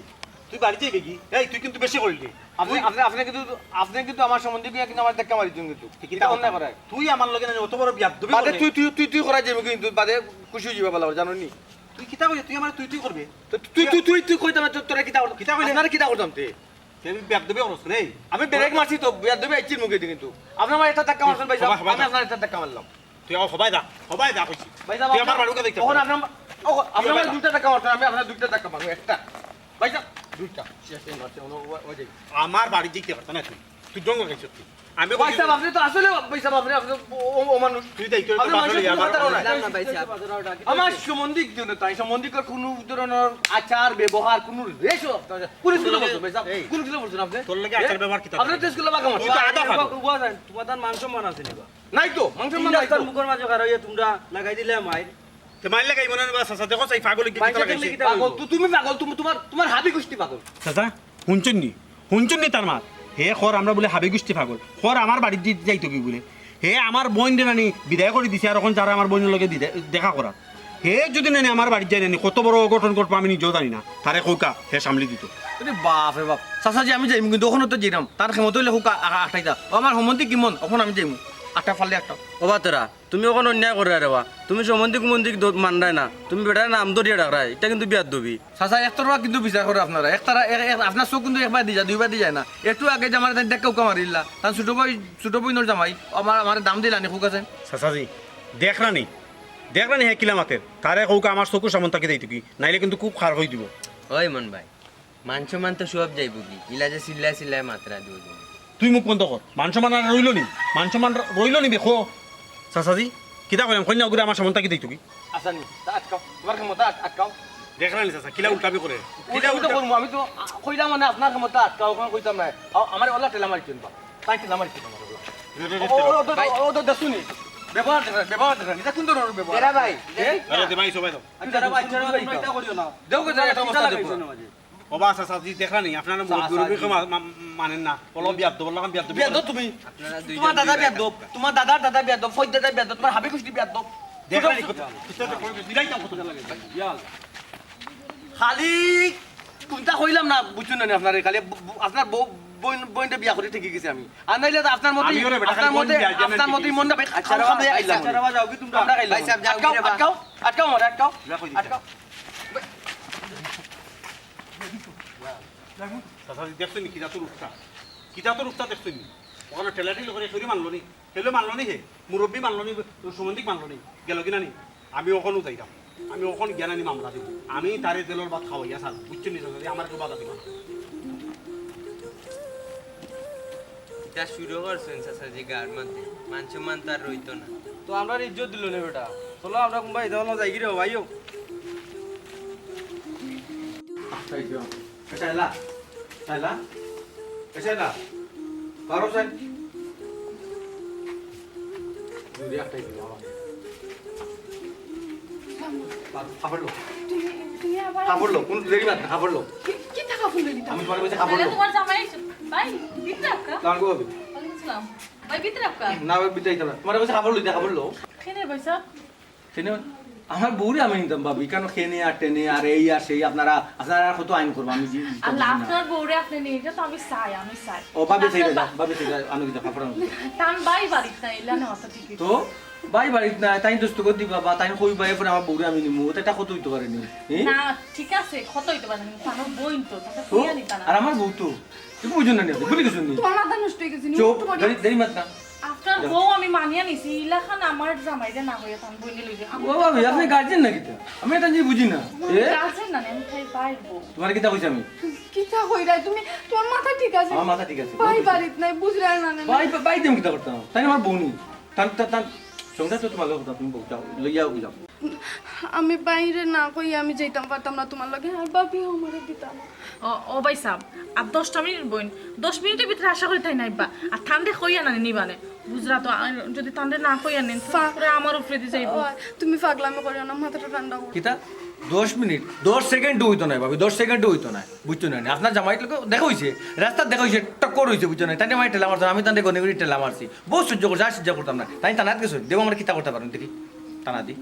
তুই বাড়িত যাইবে কি? এই, তুই কিন্তু বেশি করিলি। আপনে, তুই আপনে, আপনে কিন্তু, আপনে কিন্তু আমার সম্বন্ধে গিয়া কিন্তু আমারে ধাক্কা মারিছইন কিন্তু। তুই কিতা এটা অন্যায় কথা? করায়। তুই আমার লগে না অত বড় বিয়াদবি বাদে করলে। তুই, তুই, তুই, তুই করাই যাইবি কিন্তু বাদে খুশি অই যাইবা বালা, জানো নি? তুই কিতা কইলে? তুই আমারে তুই তুই করবে? তো তুই, তুই, তুই, তুই কইতাম না, তো-, তোরা কিতা করতাম? কিতা কইলে? আপনারা কিতা করতাম তে? তুই আমি বিয়াদবি করছ রে। আমি ব্রেক মারছি তো, বিয়াদবি আইছিল মুখে দিয়ে কিন্তু। আপনে আমারে একটা ধাক্কা মারছইন ভাইসাব, হবাই, হবাই আমি যা। আপনারে একটা ধাক্কা মারলাম। তুই আমার হবাই যা, হবাই যা কইছি। ভাইসাব, তুই আমার বাড়ির কাছে দেখতে পারবি না। অখন আপনার, ও, আপনার হবাই যা। দুইটা ধাক্কা মারছইন, আমি আপনার দুইটা ধাক্কা মারমু, একটা। ভাইসাব, দুইটা। শেষ টাইম মারছে, ও, ও, ও, ওই যে। আমার বাড়িত যাইতে পারতা না তুই। তুই ঢং করছস তুই। আমি কইছি ভাইসাব, আপনে তো আসলে, ভাইসাব, আপনে, আপনে ও, ও, ও মানুষ। তুই দেখ, তুই আপনে তো মানুষের বাসা কোনো লইয়া কথা আমার। না, না, ভাইসাব। আমার সম্বন্ধিক জন্য তাই, সম্বন্ধিকর কোনো ধরনের আচার, ব্যবহার, কোনো রেশও আপনার, কোন স্কুলে পড়ছেন ভাইসাব? এই, কোন স্কুলে পড়ছেন আপনে? তোর লগে আচার ব্যবহার কিতা? আপনে তো স্কুলে বাঁকা মারছেন। তুই তো আধা পাগল। উবা, উবা, উবা, তোমার তার মান সম্মান আছে নি বা? নাই তো, মান সম্মান নাই তো। মুখর মাঝে খাড়া অইয়া তুমরা লাগাই দিলে মাইর। তে মাইর লাগাই মনে হয় বা চাচা, দেখো চাই পাগল কি মাইর কিতা লাগাইছে। কিতা পাগল, তু-, তুমি পাগল, তুমি, তোমার, তোমার হাবি গুষ্টি পাগল। চাচা, হুনছইন নি? হুনছইন নি তার মাত? হে কর আমরা বুলে হাবি গুষ্টি পাগল। কর আমার বাড়িত দি-, যাইতো কি বুলে? হে আমার বইনরে নানি বিদায় করি দিছে, আর অখন যারা আমার বইনর লগে দিদে-, দেখা করার। হে যুদি নানি আমার বাড়িত যায় নানি, কত বড় অঘটন ঘটবো আমি নিজেও জানি না। তারে কউক্কা, হে সামলি দিতো। আরে বাপ রে বাপ। চাচাজি, আমি যাইমু কিন্তু অখনো তো যাইরাম। তার ক্ষমতা অইলে কউক্কা আ-, আ-, আটকাইতা। ও আমার সম্বন্ধিক কিমন, অখন আমি যাইমু। আটকা পারলে আটকাও। ও বা তোরা, তুমি অখন অন্যায় কররায় রে বা। তুমি সম্বন্ধিক কুমন্ধিক দ-, মানরায় না। তুমি বেটারে নাম ধরিয়া ডাকরায়। ইটা কিন্তু বিয়াদবি। চাচা, একতরফা কিন্তু বিচার কররা আপনারা। একতারা, এক, এক, আপনার চউখ কিন্তু একবায়দি যায়, দুইবায়দি যায় না। একটু আগে যে আমারে তাইন ধাক্কা উক্কা মারিলা, তান ছোট ভাই, ছোট বইনর জামাই, আমার, আমারে দাম দিলা নি, কউক্কা চাইন। চাচাজি, দেখরা নি, দেখরা নি হে কিলা মাতের। তারে কউক্কা আমার চকুর সামন থাকি যাইতো কি, নাইলে কিন্তু খুব খারাপ অই দিবো। ওই মন ভাই, মান সম্মান তো সব যাইবো কি, ইলা যে চিল্লায় চিল্লায় মাতরা দিও তুমি। তুই মুখ বন্ধ কর। মান সম্মান আর রইল নি? মান সম্মান র-, রইল নি বে, কো? চাচাজি, কিতা কইলাম? কইনা ওগুরে আমার সামনে থাকি দিত কি? আচ্ছা নি, তা আটকাও। তোমার ক্ষমতা আট-, আটকাও। দেখরা নি চাচা, কিলা উল্টামি করে? ওই কিলা আমি তো উল্টা- করবো, আমি তো, আ, কইলাম মানে আপনার ক্ষমতা আটকাও, ওখানে কইতাম না। আ, আমার ওলা ঠেলা মারিছেন বা। তাই ঠেলা মারিছেন আমার ওলা। রে, রে, রে, ও, ও, ও, ও, ও, ও, দেখছো নি? ব্যবহার দেখরা, ব্যবহার দেখরা। এটা কোন ধরনের ব্যবহার? এরা ভাই, এ? আরে দে ভাই, সবাই দাও। আচ্ছা, আরে ভাই, আচ্ছা, আচ্ছা, আচ্ছা, এটা করিও না। দেখো, এটা একটা অবস্থা দেখো। ও বা চাচাজি, দেখরা নি, আপনারা মুরব্বি চাচাজি। উরব্বি মা-, মা-, মানেন না। ওলা বিয়াদ্দব, ওলা বিয়াদ্দব। বিয়াদ্দব তুমি। আপনারা দুইজন তোমার দাদা বিয়াদ্দব, তোমার দাদার দাদা বিয়াদ্দব, ফৈদ দাদা বিয়াদ্দব, তোমার হাবি গুষ্টি বিয়াদ্দব। দেখরা নি, কত, কত, কত, কত, কত, কত, খালি কোনটা কইলাম না, বুঝছইন না নি আপনারে? খালি ব-, ব-, আপনার বউ, বইন, বইনটা বিয়া করি ঠিকই গেছি আমি। আর নাইলে তো আপনার মতোই, আমিও রে বেটা, খালি আপনার বইন মতোই, বিয়া, আপনার মতোই মনটা বেশ আচ্ছা, খারাপ আচ্ছা, হয়ে আইলাম। আচ্ছা, আচ্ছা, যাও, কি তোমরা? আমরা খাইলাম। ভাই সাহেব, যাও, আটকাও, কি রে বা? আটকাও, আটকাও আমার, আটকাও, যা কই দিছে। আটকাও। চাচাজি, দেখছো নি কিতা তোর উস্তাদ? কিতা তোর উস্তাদ দেখছো নি? ওখানে ঠেলাঠেলি করে চুরি মানলো নি? হেলো মানলো নি হে? মুরব্বি মানলো নি? সম্বন্ধিক মানলো নি? গেল কিনা নি? আমি ওখানেও যাইতাম। আমি ওখানে গিয়া নানি মামলা দিব। আমি তারে জেলর ভাত খাওয়াইয়া ছাড়বো। বুঝছো নি চাচাজি? আমার কেউ বাধা দিবা না। ইটা শুরু করছইন চাচাজি গার মাঝে। মান সম্মান তো আর রইতো না। তো আমরার ইজ্জত দিল নে বেটা। চলো আমরা কুনবা ইটা হলো যাই গিরে ভাইও। আচ্ছা, এই যে, আচ্ছা, এলা, এলা, আচ্ছা, এলা, বারো সাইড। যদি একটাই দিল আমাকে। বাদ, খাবার লো। তুমি, তুমি আবার খাবার লো, কোন দেরি মাত্র খাবার লো। কি, কি টাকা ফুল দিতাম? আমি তোমার কাছে খাবার তাহলে লো। তোমার জামাই এসে, ভাই, ভিতরে আপকা? সালাম আলাইকুম, ভাবি। ওয়ালাইকুম আসসালাম। ভাই, ভিতরে আপকা? না, ভাই, ভিতরে আইতাম না। তোমার কাছে খাবার লইতে, খাবার লো। কেনে পয়সা? কেনে? আমার বউরে আমি নিতাম, ভাবি। কেন কেনে আর টেনে আর এই আর সেই, আপনারা, আপনারা আর কত আইন করবো? আমি জি-, জি-, আল্লাহ, বুঝি না। আপনার বউরে আপনি নিয়ে, এটা তো আমি চাই, আমি চাই। ও, ভাবি, আপনার চাই না, বা- ভাবি, চাই না, আনো কিতা, পাপড় আনো কিতা। তান ভাই বাড়িত নাই, ইলা নেওয়া তো ঠিকই। তো, ভাই বাড়িত নাই, তাই দোস্ত করে দিবা, বা তাই কইবা, এরপরে আমার বউরে আমি নিমু, ওটা একটা কত হইতে পারে নি? এ? না, ঠিক আছে, কত হইতে পারে নি? তার বইন তো, তাকে তো, কইয়া নিতা না। আর আমার বউ তো, তুমি বুঝো না নি, ভুলে গেছো নি? তোমার মাথা নষ্ট হয়ে গেছে নি? চুপ, তোমার দেরি, দেরি মাত না। আপনার যাও। বউ আমি মানিয়া নিছি, ইলাখান আমার জামাইরে না হইয়া তান বইনে লই যায়। ও ভাবি, আপনি গার্জিয়ান নাকি তা? আমি এটা নিয়ে বুঝি না। আমি এ? গার্জিয়ান না, আমি খালি ভাইর বউ। তোমার কিতা কইছি আমি? কিতা কইরায় তুমি? তোমার মাথা ঠিক আছে? আমার মাথা ঠিক আছে। ভাই বাড়িত নাই, বুঝরায় না, না, না। ভাই, ভাই, তুমি কিতা করতাম? তাই না আমার বউ নি? তান, তান, তান, সঙ্গে তো তোমার কথা, তুমি বউটা লইয়াও গেলাম। আমি বাইরে না কই আমি যাইতাম পারতাম না তোমার লগে। আর ভাবিও আমারে দিতা না। ও, ও ভাই সাহেব, আর দশটা মিনিট বইন, দশ মিনিটের ভিতরে আশা করি তাইন আইবা। আর তানরে কইয়া না নিবা নে। বুঝরা তো, আর যদি তানরে না কইয়া নেন, তো ফা- পুরা আমার উপরে দিয়ে যাইবো। ও, তুমি পাগলামি করিও না, মাথাটা ঠান্ডা করো। কিতা? দশ মিনিট? দশ সেকেন্ডও হইতো নায়, ভাবি, দশ সেকেন্ডও হইতো নায়। বুঝছো না নি? আপনার জামাইর লগে দেখা হইছে, রাস্তাত দেখা হইছে, টক্কর হইছে, বুঝছো না? তাইন আমারে ঠেলা মারছইন, আমি তানরে গনে গনে ঠেলা মারছি। বহুত সহ্য করছি, আর সহ্য করতাম না। তাইন থানাত গেছইন, দেখো আমারে কিতা করতা পারইন, দেখি। থানা দি।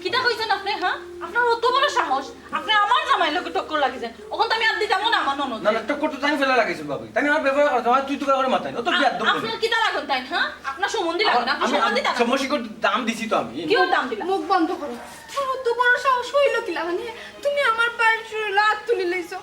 কিতা কইছইন আপনি, হ্যাঁ? আপনার অত বড় সাহস, আপনি আমার জামাইর লগে টক্কর লাগিছেন। অখন তো আমি আর দিতাম না আমার ননদ। না, না, টক্কর তো তাইন ফেলা লাগিছইন, ভাবি। তাইন আমার ব্যবহার করছইন, আমার তুই তুকা করে মাতইন। ও তো বিয়াদ্দব আপনার কিতা লাগইন তাইন, হ্যাঁ? আপনার সম্বন্ধী লাগইন, আমার, আপনার আমি, সম্বন্ধী আমি লাগইন। সম্বন্ধী করে দাম দিছি তো আমি। কিওর দাম দিলা? মুখ বন্ধ করো। তোর অত বড় সাহস হইল কিলা? মানে, তুমি আমার পায়ের শরীরে হাত তুলি লইছো।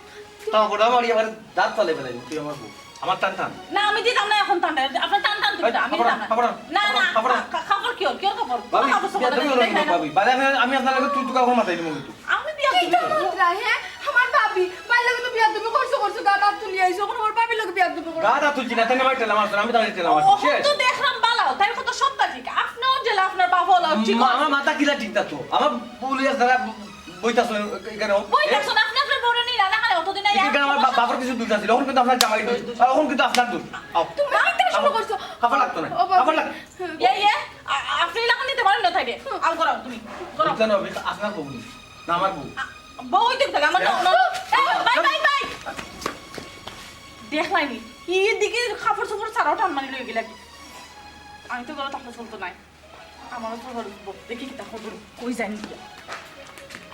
তা করে আমার, আমার দাঁত ফালাই ফেলাইবো, তুই আমার বউ। আমার টান টান। না, আমি দিতাম না অখন টান টান। আপনার টান টান দিবি না, আমি দিতাম না। খাবার আন, না, না, খাবার আন। খা-, খাবার কিওর, কিওর খাবার? ভাবি, কোন খাবার বিয়া তুমি খাবার? হলো না, ভাবি। বাদে আমি, আমি আপনার লগে তুই তুকা করে মাতাই নিমু কিন্তু। আমি বিয়া তুমি কিতা করলা, হ্যাঁ? আমার ভাবি, ভাইর লগে তো বিয়া তুমি করছো, করছো, গাত হাত তুলি আইছো, অখন আমার ভাবির লগে বিয়া তুমি করো। গাত হাত তুলছি না, তাইন আমারে ঠেলা মারছইন, আমি তাইন ঠেলা মারছি। ও, শেষ। তো দেখলাম বালা, তাইন কত সত্তা ঠিক। আপনিও জেলা, আপনার বাবা হলো, ঠিক মা-, আছে। আমার মাথা কিলা ঠিক না তো। আমার বউ লইয়া যারা বইতাছো এখানে। বইতাছো না, আপনি আপনার বউরে নিলা না, খালি অতদিন আগে এখানে আমার বা-, বাপর কিছু দোষ আছিল, অখন কিন্তু আপনার জামাই দোষ, আর অখন কিন্তু আপনার দোষ। আও। তুমি মারতে শুরু করছো। খাবার লাগতো না। ও বাবা। খাবার লাগ- ইয়ে, ইয়ে, আ-, আ-, আপনি এলাকা নিতে পারেন না, তাইলে। আল করাও তুমি, করাও। বুঝতে না হবে, আপনার বউ নেই। না, আমার বউ। আ, বউ হইতে থাকে, আমার না, না, না। এই, ভাই, ভাই, ভাই। দেখলাইনি, এদিকে কাপড় চোপড় ছাড়াও টান মারি লই গেলে কি? আমি তো গেলে তাহলে চলতো নাই। আমারও তো ঘর উঠবো। দেখি কিতা খবর, কই জানি গিয়া।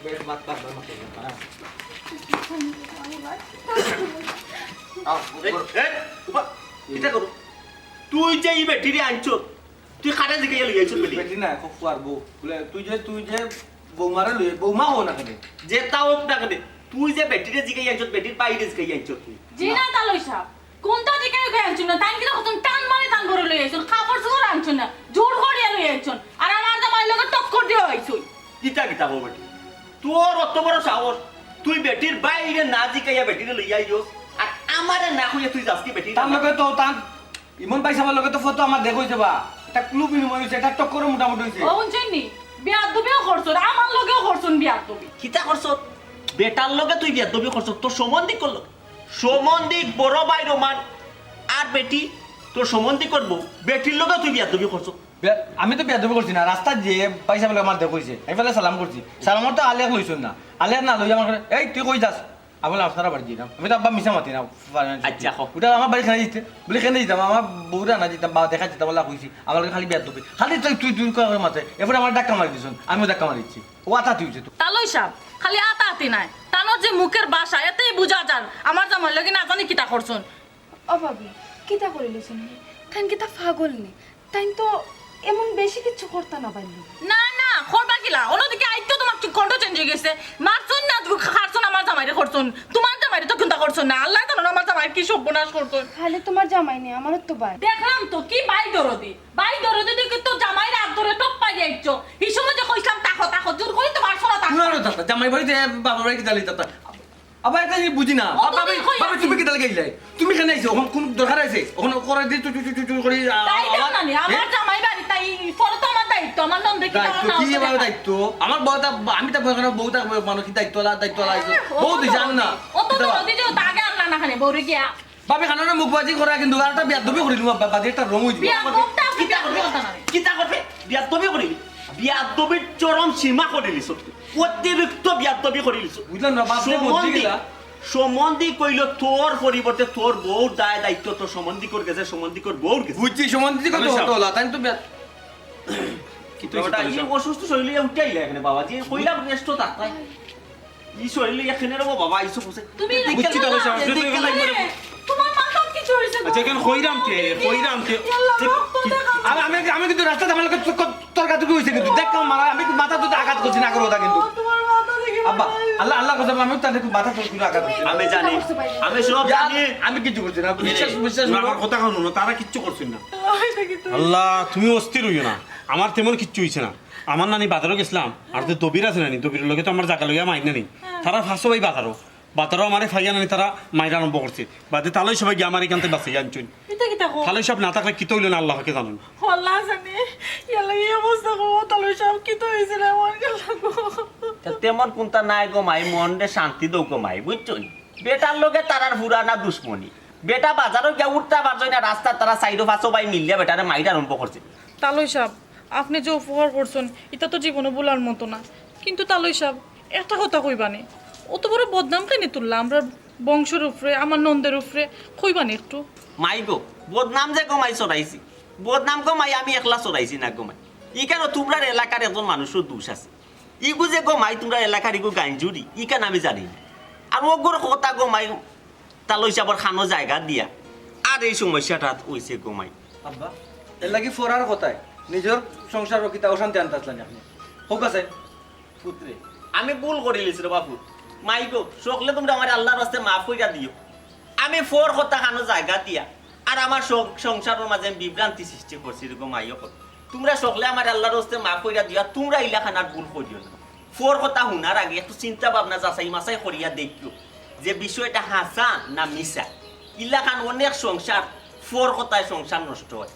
বেশ, মাত, মাত, মাত, মাত, মাত, হ্যাঁ। আও, এই, এই, উপা, কিতা করো? তুই যে ই বেটিরে আনছো, তুই কারে জিগাইয়া লই আইছস বেটি? বেটি না, খুব ফুয়ার বউ। বলে, তুই যে, তুই যে বৌমারে লই, বৌমা হও না কেনে? যেটা হোক না কেনে, তুই যে বেটিরে জিগাইয়া আনছস, বেটির বাইরে জিগাইয়া আনছস তুই। জি না, তালই সাহেব। কোনটা জিগাইয়া আনছইন না? তাইন কিতা কতন টান মারি তান ঘরে লই আইছইন, কাপড় চোপড় আনছইন না, জোর করিয়া লই আইছইন। আর আমার জামাইর লগে টক্কর দিয়া আইছইন। ইতা কিতা কও বেটি? তোর অত বড় সাহস, তুই বেটির বাইরে না জিগাইয়া বেটিরে লইয়া আইছস, আর আমারে না কইয়া তুই যাস কি বেটির? তার লগে তো তার ইমন ভাইসাবর লগে তো ফটো আমার দেখা অইছে বা, একটা ক্লু বিনিময় অইছে, একটা টক্করও মোটামুটি অইছে। ও, হুনছইন নি? বেয়াদবিও করছইন, আমার লগেও করছইন বেয়াদবি। কিতা করছস? বেটার লগে তুই বেয়াদবি করছস, তোর সম্বন্ধী করলো। সম্বন্ধী বড় ভাই রোমান, আর বেটি তোর সম্বন্ধী করবো, বেটির লগে তুই বেয়াদবি করছস। বে-, আমি তো বেয়াদবি করছি না, রাস্তাত যে ভাইসাবর লগে আমার দেখা অইছে, আমি ফেলে সালাম করছি। সালামর তো আলেখ লইছইন না, আলেখ না লইয়া আমার করে, "এই তুই কই যাস?" আমি বললাম, "আপনারা বাড়ি যাইতাম।" আমি তো আব্বা মিছা মাতি না, ফানি আনছি। আচ্ছা, কও। ওটা আমার বাড়ি কেনে দিতে? বলে, "কেনে দিতাম? আমার বউরে আনা দিতাম বা দেখা দিতাম।" বলে, "কইছি।" আমার লগে খালি বেয়াদবি। খালি তুই, তুই, তুই করে মাতে। এরপরে আমার ধাক্কা মারি দিছইন, আমিও ধাক্কা মারি দিছি। ও আতাতি অইছে তো। তালই সাব, খালি আতাআতি নায়। তানর যে মুখের ভাষা, এতেই বুঝা যার আমার জামাইর লগে না জানি কিতা করছইন। ও ভাবি, কিতা করিলিছইন নি? তাইন কিতা পাগল নি? তাইন তো এমন বেশি কিচ্ছু করতা না পারলি। না, না, করবা কিলা? অন্যদিকে আইতো তোমার কি কণ্ঠ চেঞ্জ অই গেছে। মারছইন না, কাটছইন আমার জামাইরে করছইন। তোমার জামাইরে তো কুন্তা করছইন না। আল্লায় জানইন আমার জামাইর কি সর্বনাশ করছইন। খালি তোমার জামাই নি, আমারও তো ভাই। দেখলাম তো, কি ভাই দরদি। ভাই দরদি দেখি তো জামাইর আত ধরে টপ পাই যাইছো। এই সময় যে কইছিলাম, "তাকো, তাকো", জোর করি তো মারছো না, তাকো। না, না, না, জামাই বাড়িতে বাবার বাড়ি কিতা লাগি যাইতাম? আবার একটা জিনিস বুঝি না। ও, ভাবি, তুমি কই ভাবি, আছো? তুমি কিতা লাগি আইলায়? তুমি কেনে আইছো? অখন কুনু দরকার আছে? অখন করে দি চু, চু, চু, চু, চু করি, আ, তাই আ, দাও না নি, আমার এ? জামাই বাড়ি, তাই পরে তো আমার দায়িত্ব, আমার নন্দে কিতা দায়িত্ব, করো না, কি ওটা এবার দেখা। দায়িত্ব? আমার বউটা, আমি তো মনে করি বউটা মানুষ কি দায়িত্ব আলা, দায়িত্ব আলা আইছো। হ্যাঁ, ও বউ তো দিছে জানো না। ও তো কিতা বা? দরদি যে ও তো আগে আনলা না কেনে, বউরে গিয়া। ভাবি, খানো না মুখবাজি করা কিন্তু আরেকটা বেয়াদবি করিল, বা-, বাদে একটা রং অই দিল। বেয়াদবটা আপনি কিতা করবে? বেয়াদবি কথা না। কিতা করবে? বেয়াদবি করিল। বেয়াদবির চরম সীমা করিলিছ। অতিরিক্ত বেয়াদবি করিলিছ। বুঝলাম না, বাদ দে, বুঝছি সম্বন্ধী, কিলা? সম্বন্ধী কইল তোর পরিবর্তে তোর বউর দায় দায়িত্ব তোর সম্বন্ধীকর গেছে, সম্বন্ধীকর বউর গেছে। বুঝছি, সম্বন্ধী কত আমি সব হতো হলা, তাই তো বেয়াদ-, কি তো বাবাটা, হইছে, এই অসুস্থ শরীরে উঠে আইলে এখানে বাবা, যে কইলাম রেস্ট থাকতাই। ই শরীরে এখানে রে বাবা, আইছো বসে। তুমি বুঝছি তো, অবশ্য, অবশ্য, দেখে তুমি লাগবে রে। তোমার মাথাত কিছু হইছে গো। আচ্ছা, এখন কইরাম কে? কইরাম কে? ইয়াল্লা, রক্ত দেখা। আমি, আমি, আমি কিন্তু রাস্তাত আমার লগে তর্ক-, তর্কাতর্কি অইছে কিন্তু। দেখ, আমার মাথা, আমি কিন্তু মাথাত তো আঘাত করছি না, করো ওটা কিন্তু। তোমার মাথা দেখে আব্বা, মনে হয়। আল্লাহ, আল্লাহর কসম, আমি তার একটু মাথাত তো কোনো আঘাত করছি না। আমি জানি, আমি সব ইয়া, জানি। আমি কিচ্ছু করছি না। বিশ্বাস, এই, বিশ্বাস তোরা করো। আমার কথা হুনো না, তারা কিচ্ছু করছইন না। ওই দেখি তুই। আল্লাহ, তুমি অস্থির অইও না, আমার তেমন কিচ্ছু অইছে না। আমার নানি বাজারো গেছিলাম, আর যে দবির আছে নানি, দবিরর লগে তো আমার জাগা লইয়া মাইর নানি। তারা পাঁচও ভাই বাজারো। বাজারো আমারে পাইয়া নানি তারা মাইর আরম্ভ করছে। বাদে তালই সাবে গিয়া আমার ইখানতে বাঁচাইয়া আনছইন। ইতা কিতা কও? তালই সাব না থাকলে কিতা অইলো না আল্লাহ পাকে জানইন। আল্লাহ জানে, ইয়াল্লা এই অবস্থা গো, তালই সাব কিতা অইছে রে আমার গেল গো। তা তেমন কুন্তা নাই গো মাই, মনরে শান্তি দেও গো মাই, বুঝছো নি? বেটার লগে তারার পুরানা দুশমনি। বেটা বাজারো গিয়া উঠতা পারছইন না, রাস্তাত তারা চাইরো পাঁচও ভাই মিলিয়া বেটারে মাইর আরম্ভ করছে। তালই সাব, আপনে যে উপকার করছইন, ইতা তো জীবনো ভুলার মতো না। কিন্তু তালই সাব, একটা কথা কইবানি, অত বড় বদনাম কেনে তুললা আমরার বংশর উপরে, আমার নন্দের উপরে? কইবানি একটু? মাই গো, বদনাম যে গো মাই ছড়াইছি, বদনাম গো মাই আমি একলা ছড়াইছি না গো মাই। ইখানো তুমরার এলাকার একজন মানুষর দুষ আছে। ইগু যে গো মাই তুমরার এলাকার ইগু গাঞ্জুরি, ইখান আমি জানি না। আর অগুর কথা গো মাই তালই সাবর খানো জাগা দিয়া আর এই সমস্যাটা অইছে গো মাই। আব্বা, এর লাগি ফরার কথায় নিজর সংসারো কিতা অশান্তি আনতাছলা নি আপনে? হোক আছে। পুত্রে, আমি ভুল করিলিছি রে বাপু। মাই গো, সকলে তুমরা আমারে আল্লাহর ওয়াস্তে মাফ কইরা দিও। আমি ফর কথা খানো জাগা দিয়া আর আমার সং-, সংসারর মাঝে আমি বিভ্রান্তি সৃষ্টি করছি রে গো মাই অকল। তুমরা সকলে আমারে আল্লাহর ওয়াস্তে মাফ কইরা দিও, আর তুমরা ইলাখান আর ভুল করিও না। ফর কথা হুনার আগে একটু চিন্তা ভাবনা যাচাই মাচাই করিয়া দেখিও যে বিষয়টা হাছা না মিছা। ইলাখান অনেক সংসার ফর কথায় সংসার নষ্ট হয়।